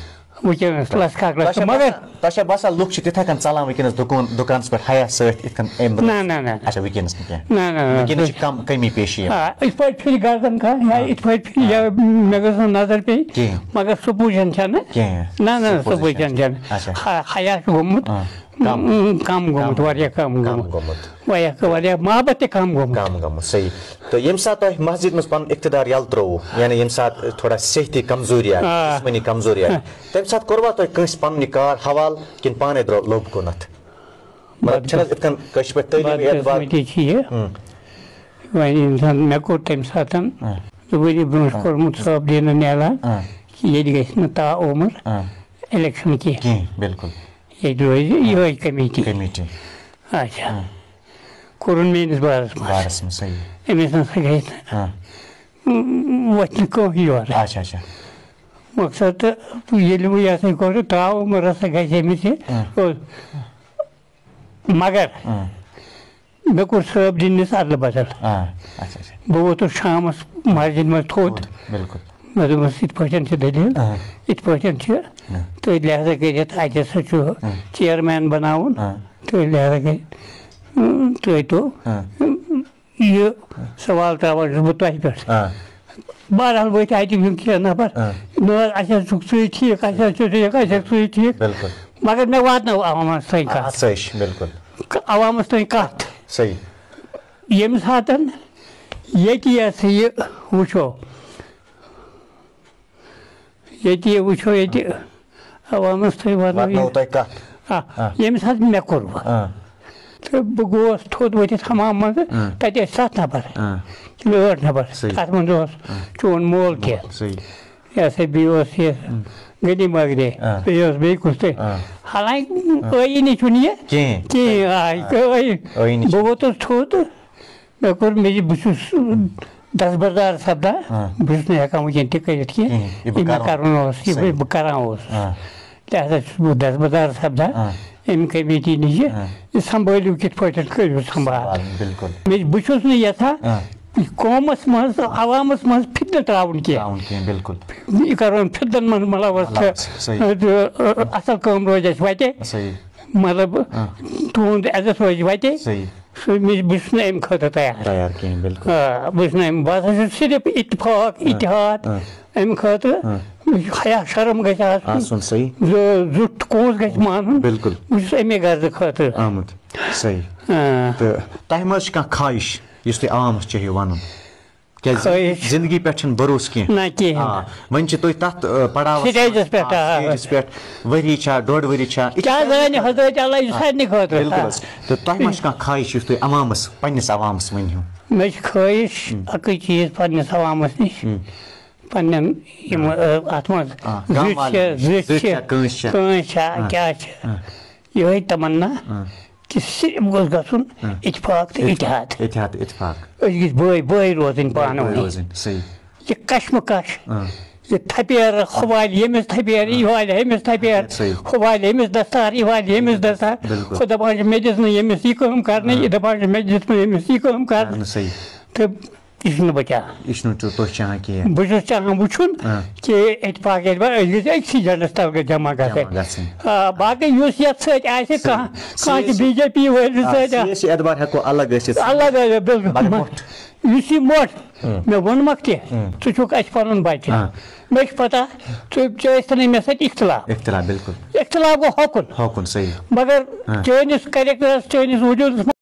وٕنکیٚنَس لَس کاکڑَس تۄہہِ چھا مگر باسان، تۄہہِ چھا باسان لُکھ چھِ تِتھَے کٔنۍ ژَلان وٕنکیٚنَس دُکان، دُکانَس پٮ۪ٹھ حیا سۭتۍ یِتھ کٔنۍ أمۍ برونٛہہ؟ نہ، نہ، نہ، نہ۔ اچھا، وٕنکیٚنَس نہٕ کینٛہہ۔ نہ، نہ، نہ، وٕنکیٚنَس چھِ سُہ کَم، کٔمی پیشی یِوان۔ آ، یِتھ پٲٹھۍ پھِرِ گردن کانٛہہ یا آ۔ یِتھ پٲٹھۍ پھِرِ یا آ۔ مےٚ گٔژھ نہٕ نظر پیٚنۍ۔ کِہیٖنۍ۔ مگر سُہ پوٗزن چھَنہٕ۔ کِہیٖنۍ۔ نہ، نہ، سُہ سُہ پوٗزن پوٗزن چھَنہٕ۔ چھَنہٕ۔ اچھا۔ حیا چھُ گوٚمُت۔ آ۔ کم۔ کم گوٚمُت، کم۔ واریاہ کم کم گوٚمُت۔ گوٚمُت۔ واریاہ، واریاہ محبت تہِ کم گوٚمُت۔ کم گوٚمُت، صحیح۔ تہٕ ییٚمہِ ساتہٕ تۄہہِ مسجد منٛز پنُن اقتدار یَلہٕ ترٛووُ، یعنی ییٚمہِ ساتہٕ تھوڑا صحتی کمزوری آیہِ، آ۔ جسمٲنی کمزوری آیہِ، آ۔ تَمہِ ساتہٕ کوٚروا تۄہہِ کٲنٛسہِ پنُن یہِ کار حوالہٕ کِنہٕ پانَے درٛاو، لوٚب کُنَتھ؟ مطلب، بَد-، چھِنہٕ حظ یِتھ کٔنۍ کٲشِر پٲٹھۍ تعلیٖم اعتبار؟ بدقسمتی چھِ یہِ۔ ہُم۔ وۄنۍ اِنسان، مےٚ کوٚر تَمہِ ساتہٕ آ۔ زٕ ؤری برونٛہہ آ۔ کوٚرمُت صٲب دیٖنَن اعلان آ۔ کہِ ییٚتہِ گژھِ نہٕ تا عمر آ۔ الیکشن کینٛہہ۔ کینٛہہ، بِلکُل۔ ییٚتہِ روزِ یِہوٚے کمیٹی۔ کمیٹی۔ اچھا۔ ہاں۔ کوٚرُن میٲنِس بارس منٛز۔ بارس منٛز، صحیح۔ أمِس نہ سا گژھِ نہٕ، ہاں۔ م، وۄتھِ نہٕ کانٛہہ یورٕ۔ اچھا، اچھا۔ مقصد تہٕ ییٚلہِ وۄنۍ یہِ ہسا یہِ کوٚر، ترٛاو عمر ہسا گژھِ أمِس یہِ۔ ہاں۔ او، مگر ہاں۔ مےٚ کوٚر صٲب دِنِس ادلہٕ بدل۔ آ، اچھا، اچھا۔ بہٕ ووتُس شامس مسجد منٛز تھوٚد۔ تھوٚد، بِلکُل۔ مےٚ دوٚپمَس، "یِتھ پٲٹھۍ چھِ دٔلیٖل، آ۔ یِتھ پٲٹھۍ چھِ، آ۔ تُہۍ لحاظہ کٔرِتھ، اَتہِ ہسا چھُ آ۔ چیئرمین بناوُن، آ۔ تُہۍ لحاظہ کٔرِتھ، اۭں، تُہۍ تو، آ۔ یہِ سوال ترٛاوان چھُس بہٕ تۄہہِ پٮ۪ٹھ۔" آ۔ بہرحال وٲتۍ اَتہِ یِم کینٛہہ نفر، آ۔ نہ حظ، اَسہِ حظ چھُکھ ژٕے ٹھیٖک، اَسہِ حظ چھُ ٹھیٖک، اَسہِ حظ چھُ ژٕے ٹھیٖک۔ بِلکُل۔ مگر مےٚ واتنٲو عوامس تام آ، کَتھ۔ سۄے چھِ، بِلکُل۔ عوامس تام کَتھ۔ صحیح۔ ییٚمہِ ساتَن ییٚتہِ یہِ ہسا یہِ وٕچھو، ییٚتہِ یہِ وٕچھو، ییٚتہِ عوامس تام واتنٲو واتنٲو یہِ۔ تۄہہِ کَتھ۔ آ، آ۔ ییٚمہِ ساتہٕ مےٚ کوٚر وۄنۍ۔ آ۔ تہٕ بہٕ گوس تھوٚد ؤتھِتھ حمام منٛز، آ۔ تَتہِ ٲسۍ سَتھ نفر آ۔ کِنہٕ ٲٹھ نفر۔ صحیح۔ تَتھ منٛز اوس آ۔ چون مول تہِ۔ صحیح۔ یہِ ہسا بیٚیہِ اوس یہِ آ۔ غنی مگرے، آ۔ بیٚیہِ اوس بیٚیہِ کُس تہِ۔ آ۔ حالانکہ آ۔ ٲییٖنٕے چھُنہٕ یہِ کِہیٖنۍ۔ کِہیٖنۍ، آ، آ۔ ٲییٖن۔ ٲییٖنٕے بہٕ چھُنہٕ۔ ووتُس تھوٚد تہٕ مےٚ کوٚر، مےٚ یہِ، بہٕ چھُس دستبردار سپدان، آ۔ بہٕ چھُس نہٕ ہٮ۪کان وٕنکٮ۪ن تہِ کٔرِتھ کینٛہہ۔ کِہیٖنۍ، یہِ بہٕ یہِ مےٚ کرُن۔ کَرُن اوس، یہِ صحیح۔ بہٕ، بہٕ کران اوسُس۔ آ۔ لہذا چھُس بہٕ دستبردار سپدان آ۔ اَمہِ کمیٹی نِش، آ۔ یہِ سنبھٲلِو کِتھ پٲٹھۍ، کٔرِو سنبھال۔ سنبھال، بِلکُل۔ مےٚ، بہٕ چھُس نہٕ یَژھان آ۔ قومس منٛز، عوامس منٛز فتنہٕ ترٛاوُن کینٛہہ۔ ترٛاوُن کینٛہہ، بِلکُل۔ یہِ کرو فتنن منٛز ملوث تہٕ، صحیح۔ تہٕ، اَصٕل کٲم روزِ اَسہِ وَتہِ۔ صحیح۔ مطلب، آ۔ تُہُنٛد عزت روزِ وَتہِ۔ صحیح۔ سُہ مےٚ، بہٕ چھُس نہٕ اَمہِ خٲطرٕ تیار۔ تیار کینٛہہ، بِلکُل۔ آ، بہٕ چھُس نہٕ اَمہِ، بہٕ ہسا چھُس صرف اتفاق، آ، اتحاد۔ آ۔ اَمہِ خٲطرٕ آ۔ مےٚ چھُ حیا شرم گژھِ آسُن۔ آسُن، صحیح۔ زُ-، زُٹھ کوٗس گژھِ مانُن۔ بِلکُل۔ بہٕ چھُس اَمے غرضہٕ خٲطرٕ۔ آمُت۔ صحیح۔ آ۔ تہٕ تۄہہِ ما حظ چھِ کانٛہہ خواہش یُس تُہۍ عوامس چاہیو وَنُن؟ کیٛازِ خٲہِش۔ زندگی پٮ۪ٹھ چھُنہٕ بھروسہٕ کینٛہہ۔ نہ کینٛہہ۔ آ، وۄنۍ چھِ تُہۍ تَتھ، آ، پڑاوَس سٹیجَس منٛز، پٮ۪ٹھ، آ، آ۔ سٹیجَس پٮ۪ٹھ ؤری چھا، ڈۄڈ ؤری چھا؟ یہِ چھُ کیٛاہ سارنٕے زانہِ خٲطرٕ، حضرت اللہ، یہِ چھُ سارنٕے خٲطرٕ۔ بِلکُل حظ۔ تہٕ تۄہہِ ما چھِ کانٛہہ خواہِش یُس تُہۍ عوامَس، پنٛنِس عوامَس ؤنِو؟ مےٚ چھِ خٲہِش ہُم۔ اَکٕے چیٖز پنٛنِس عوامَس نِش، ہُم۔ پنٛنٮ۪ن یِم، آ۔ آ، اَتھ منٛز آ، گام زِٹھۍ والٮ۪ن چھِ، نِش۔ زِٹھۍ زِٹھۍ چھِ، چھا، کٲنٛسہِ چھا؟ کٲنٛسہِ چھا، آ۔ کیٛاہ چھِ؟ آ۔ یِہوٚے تمنا آ۔ کہِ صرف گوٚژھ گژھُن آ۔ اتفاق تہٕ اتحاد۔ اتحاد تہٕ اتفاق۔ أسۍ گٔژھۍ بٲے بٲے روزٕنۍ پانہٕ بٲے ؤنۍ۔ روزٕنۍ، صحیح۔ یہِ کشمہٕ کش، آ۔ یہِ تھپیر، ہُہ والہِ ییٚمِس تھپیر، یہِ والہِ ہیٚمِس تھپیر، صحیح۔ ہُہ والہِ ییٚمِس دستار، یہِ والہِ ییٚمِس دستار۔ بِلکُل۔ ہُہ دپان چھُ، مےٚ دِژ نہٕ ییٚمِس یہِ کٲم کرنہٕ، آ۔ یہِ دپان چھُ، مےٚ دِژ نہٕ ییٚمِس یہِ کٲم کرنہٕ۔ کرنہٕ، صحیح۔ تہٕ یہِ چھُنہٕ بہٕ چاہان۔ یہِ چھُنہٕ تُہۍ چاہان کِہیٖنۍ۔ بہٕ چھُس چاہان وٕچھُن آ۔ کہِ اتفاق ییٚلہِ وۄنۍ أسۍ گٔژھۍ أکسٕے جنڈس تل گٔژھۍ جمع گژھٕنۍ۔ جمع گژھٕنۍ۔ آ، باقٕے یُس یتھ سۭتۍ آسہِ، صحیح۔ کانٛہہ، کانٛہہ چھُ سیٲسی، بی جے پی وٲلِس آ، سۭتۍ آ۔ سیٲسی اعتبار ہٮ۪کو الگ ٲسِتھ۔ الگ ٲسِتھ، بِلکُل۔ مگر مۄٹھ۔ یُس یہِ مۄٹھ، ہُم۔ مےٚ ووٚنمکھ تہِ، ہُم۔ ژٕ چھُکھ اَسہِ پنُن بچہِ۔ آ۔ مےٚ چھِ پتہ، ژٕ، ژےٚ ٲسۍ تَنٕے مےٚ سۭتۍ اختلاف۔ اختلاف، بِلکُل۔ اختلاف گوٚو ہوکُن۔ ہوکُن، صحیح۔ مگر آ۔ چٲنِس characterس، چٲنِس وجوٗدس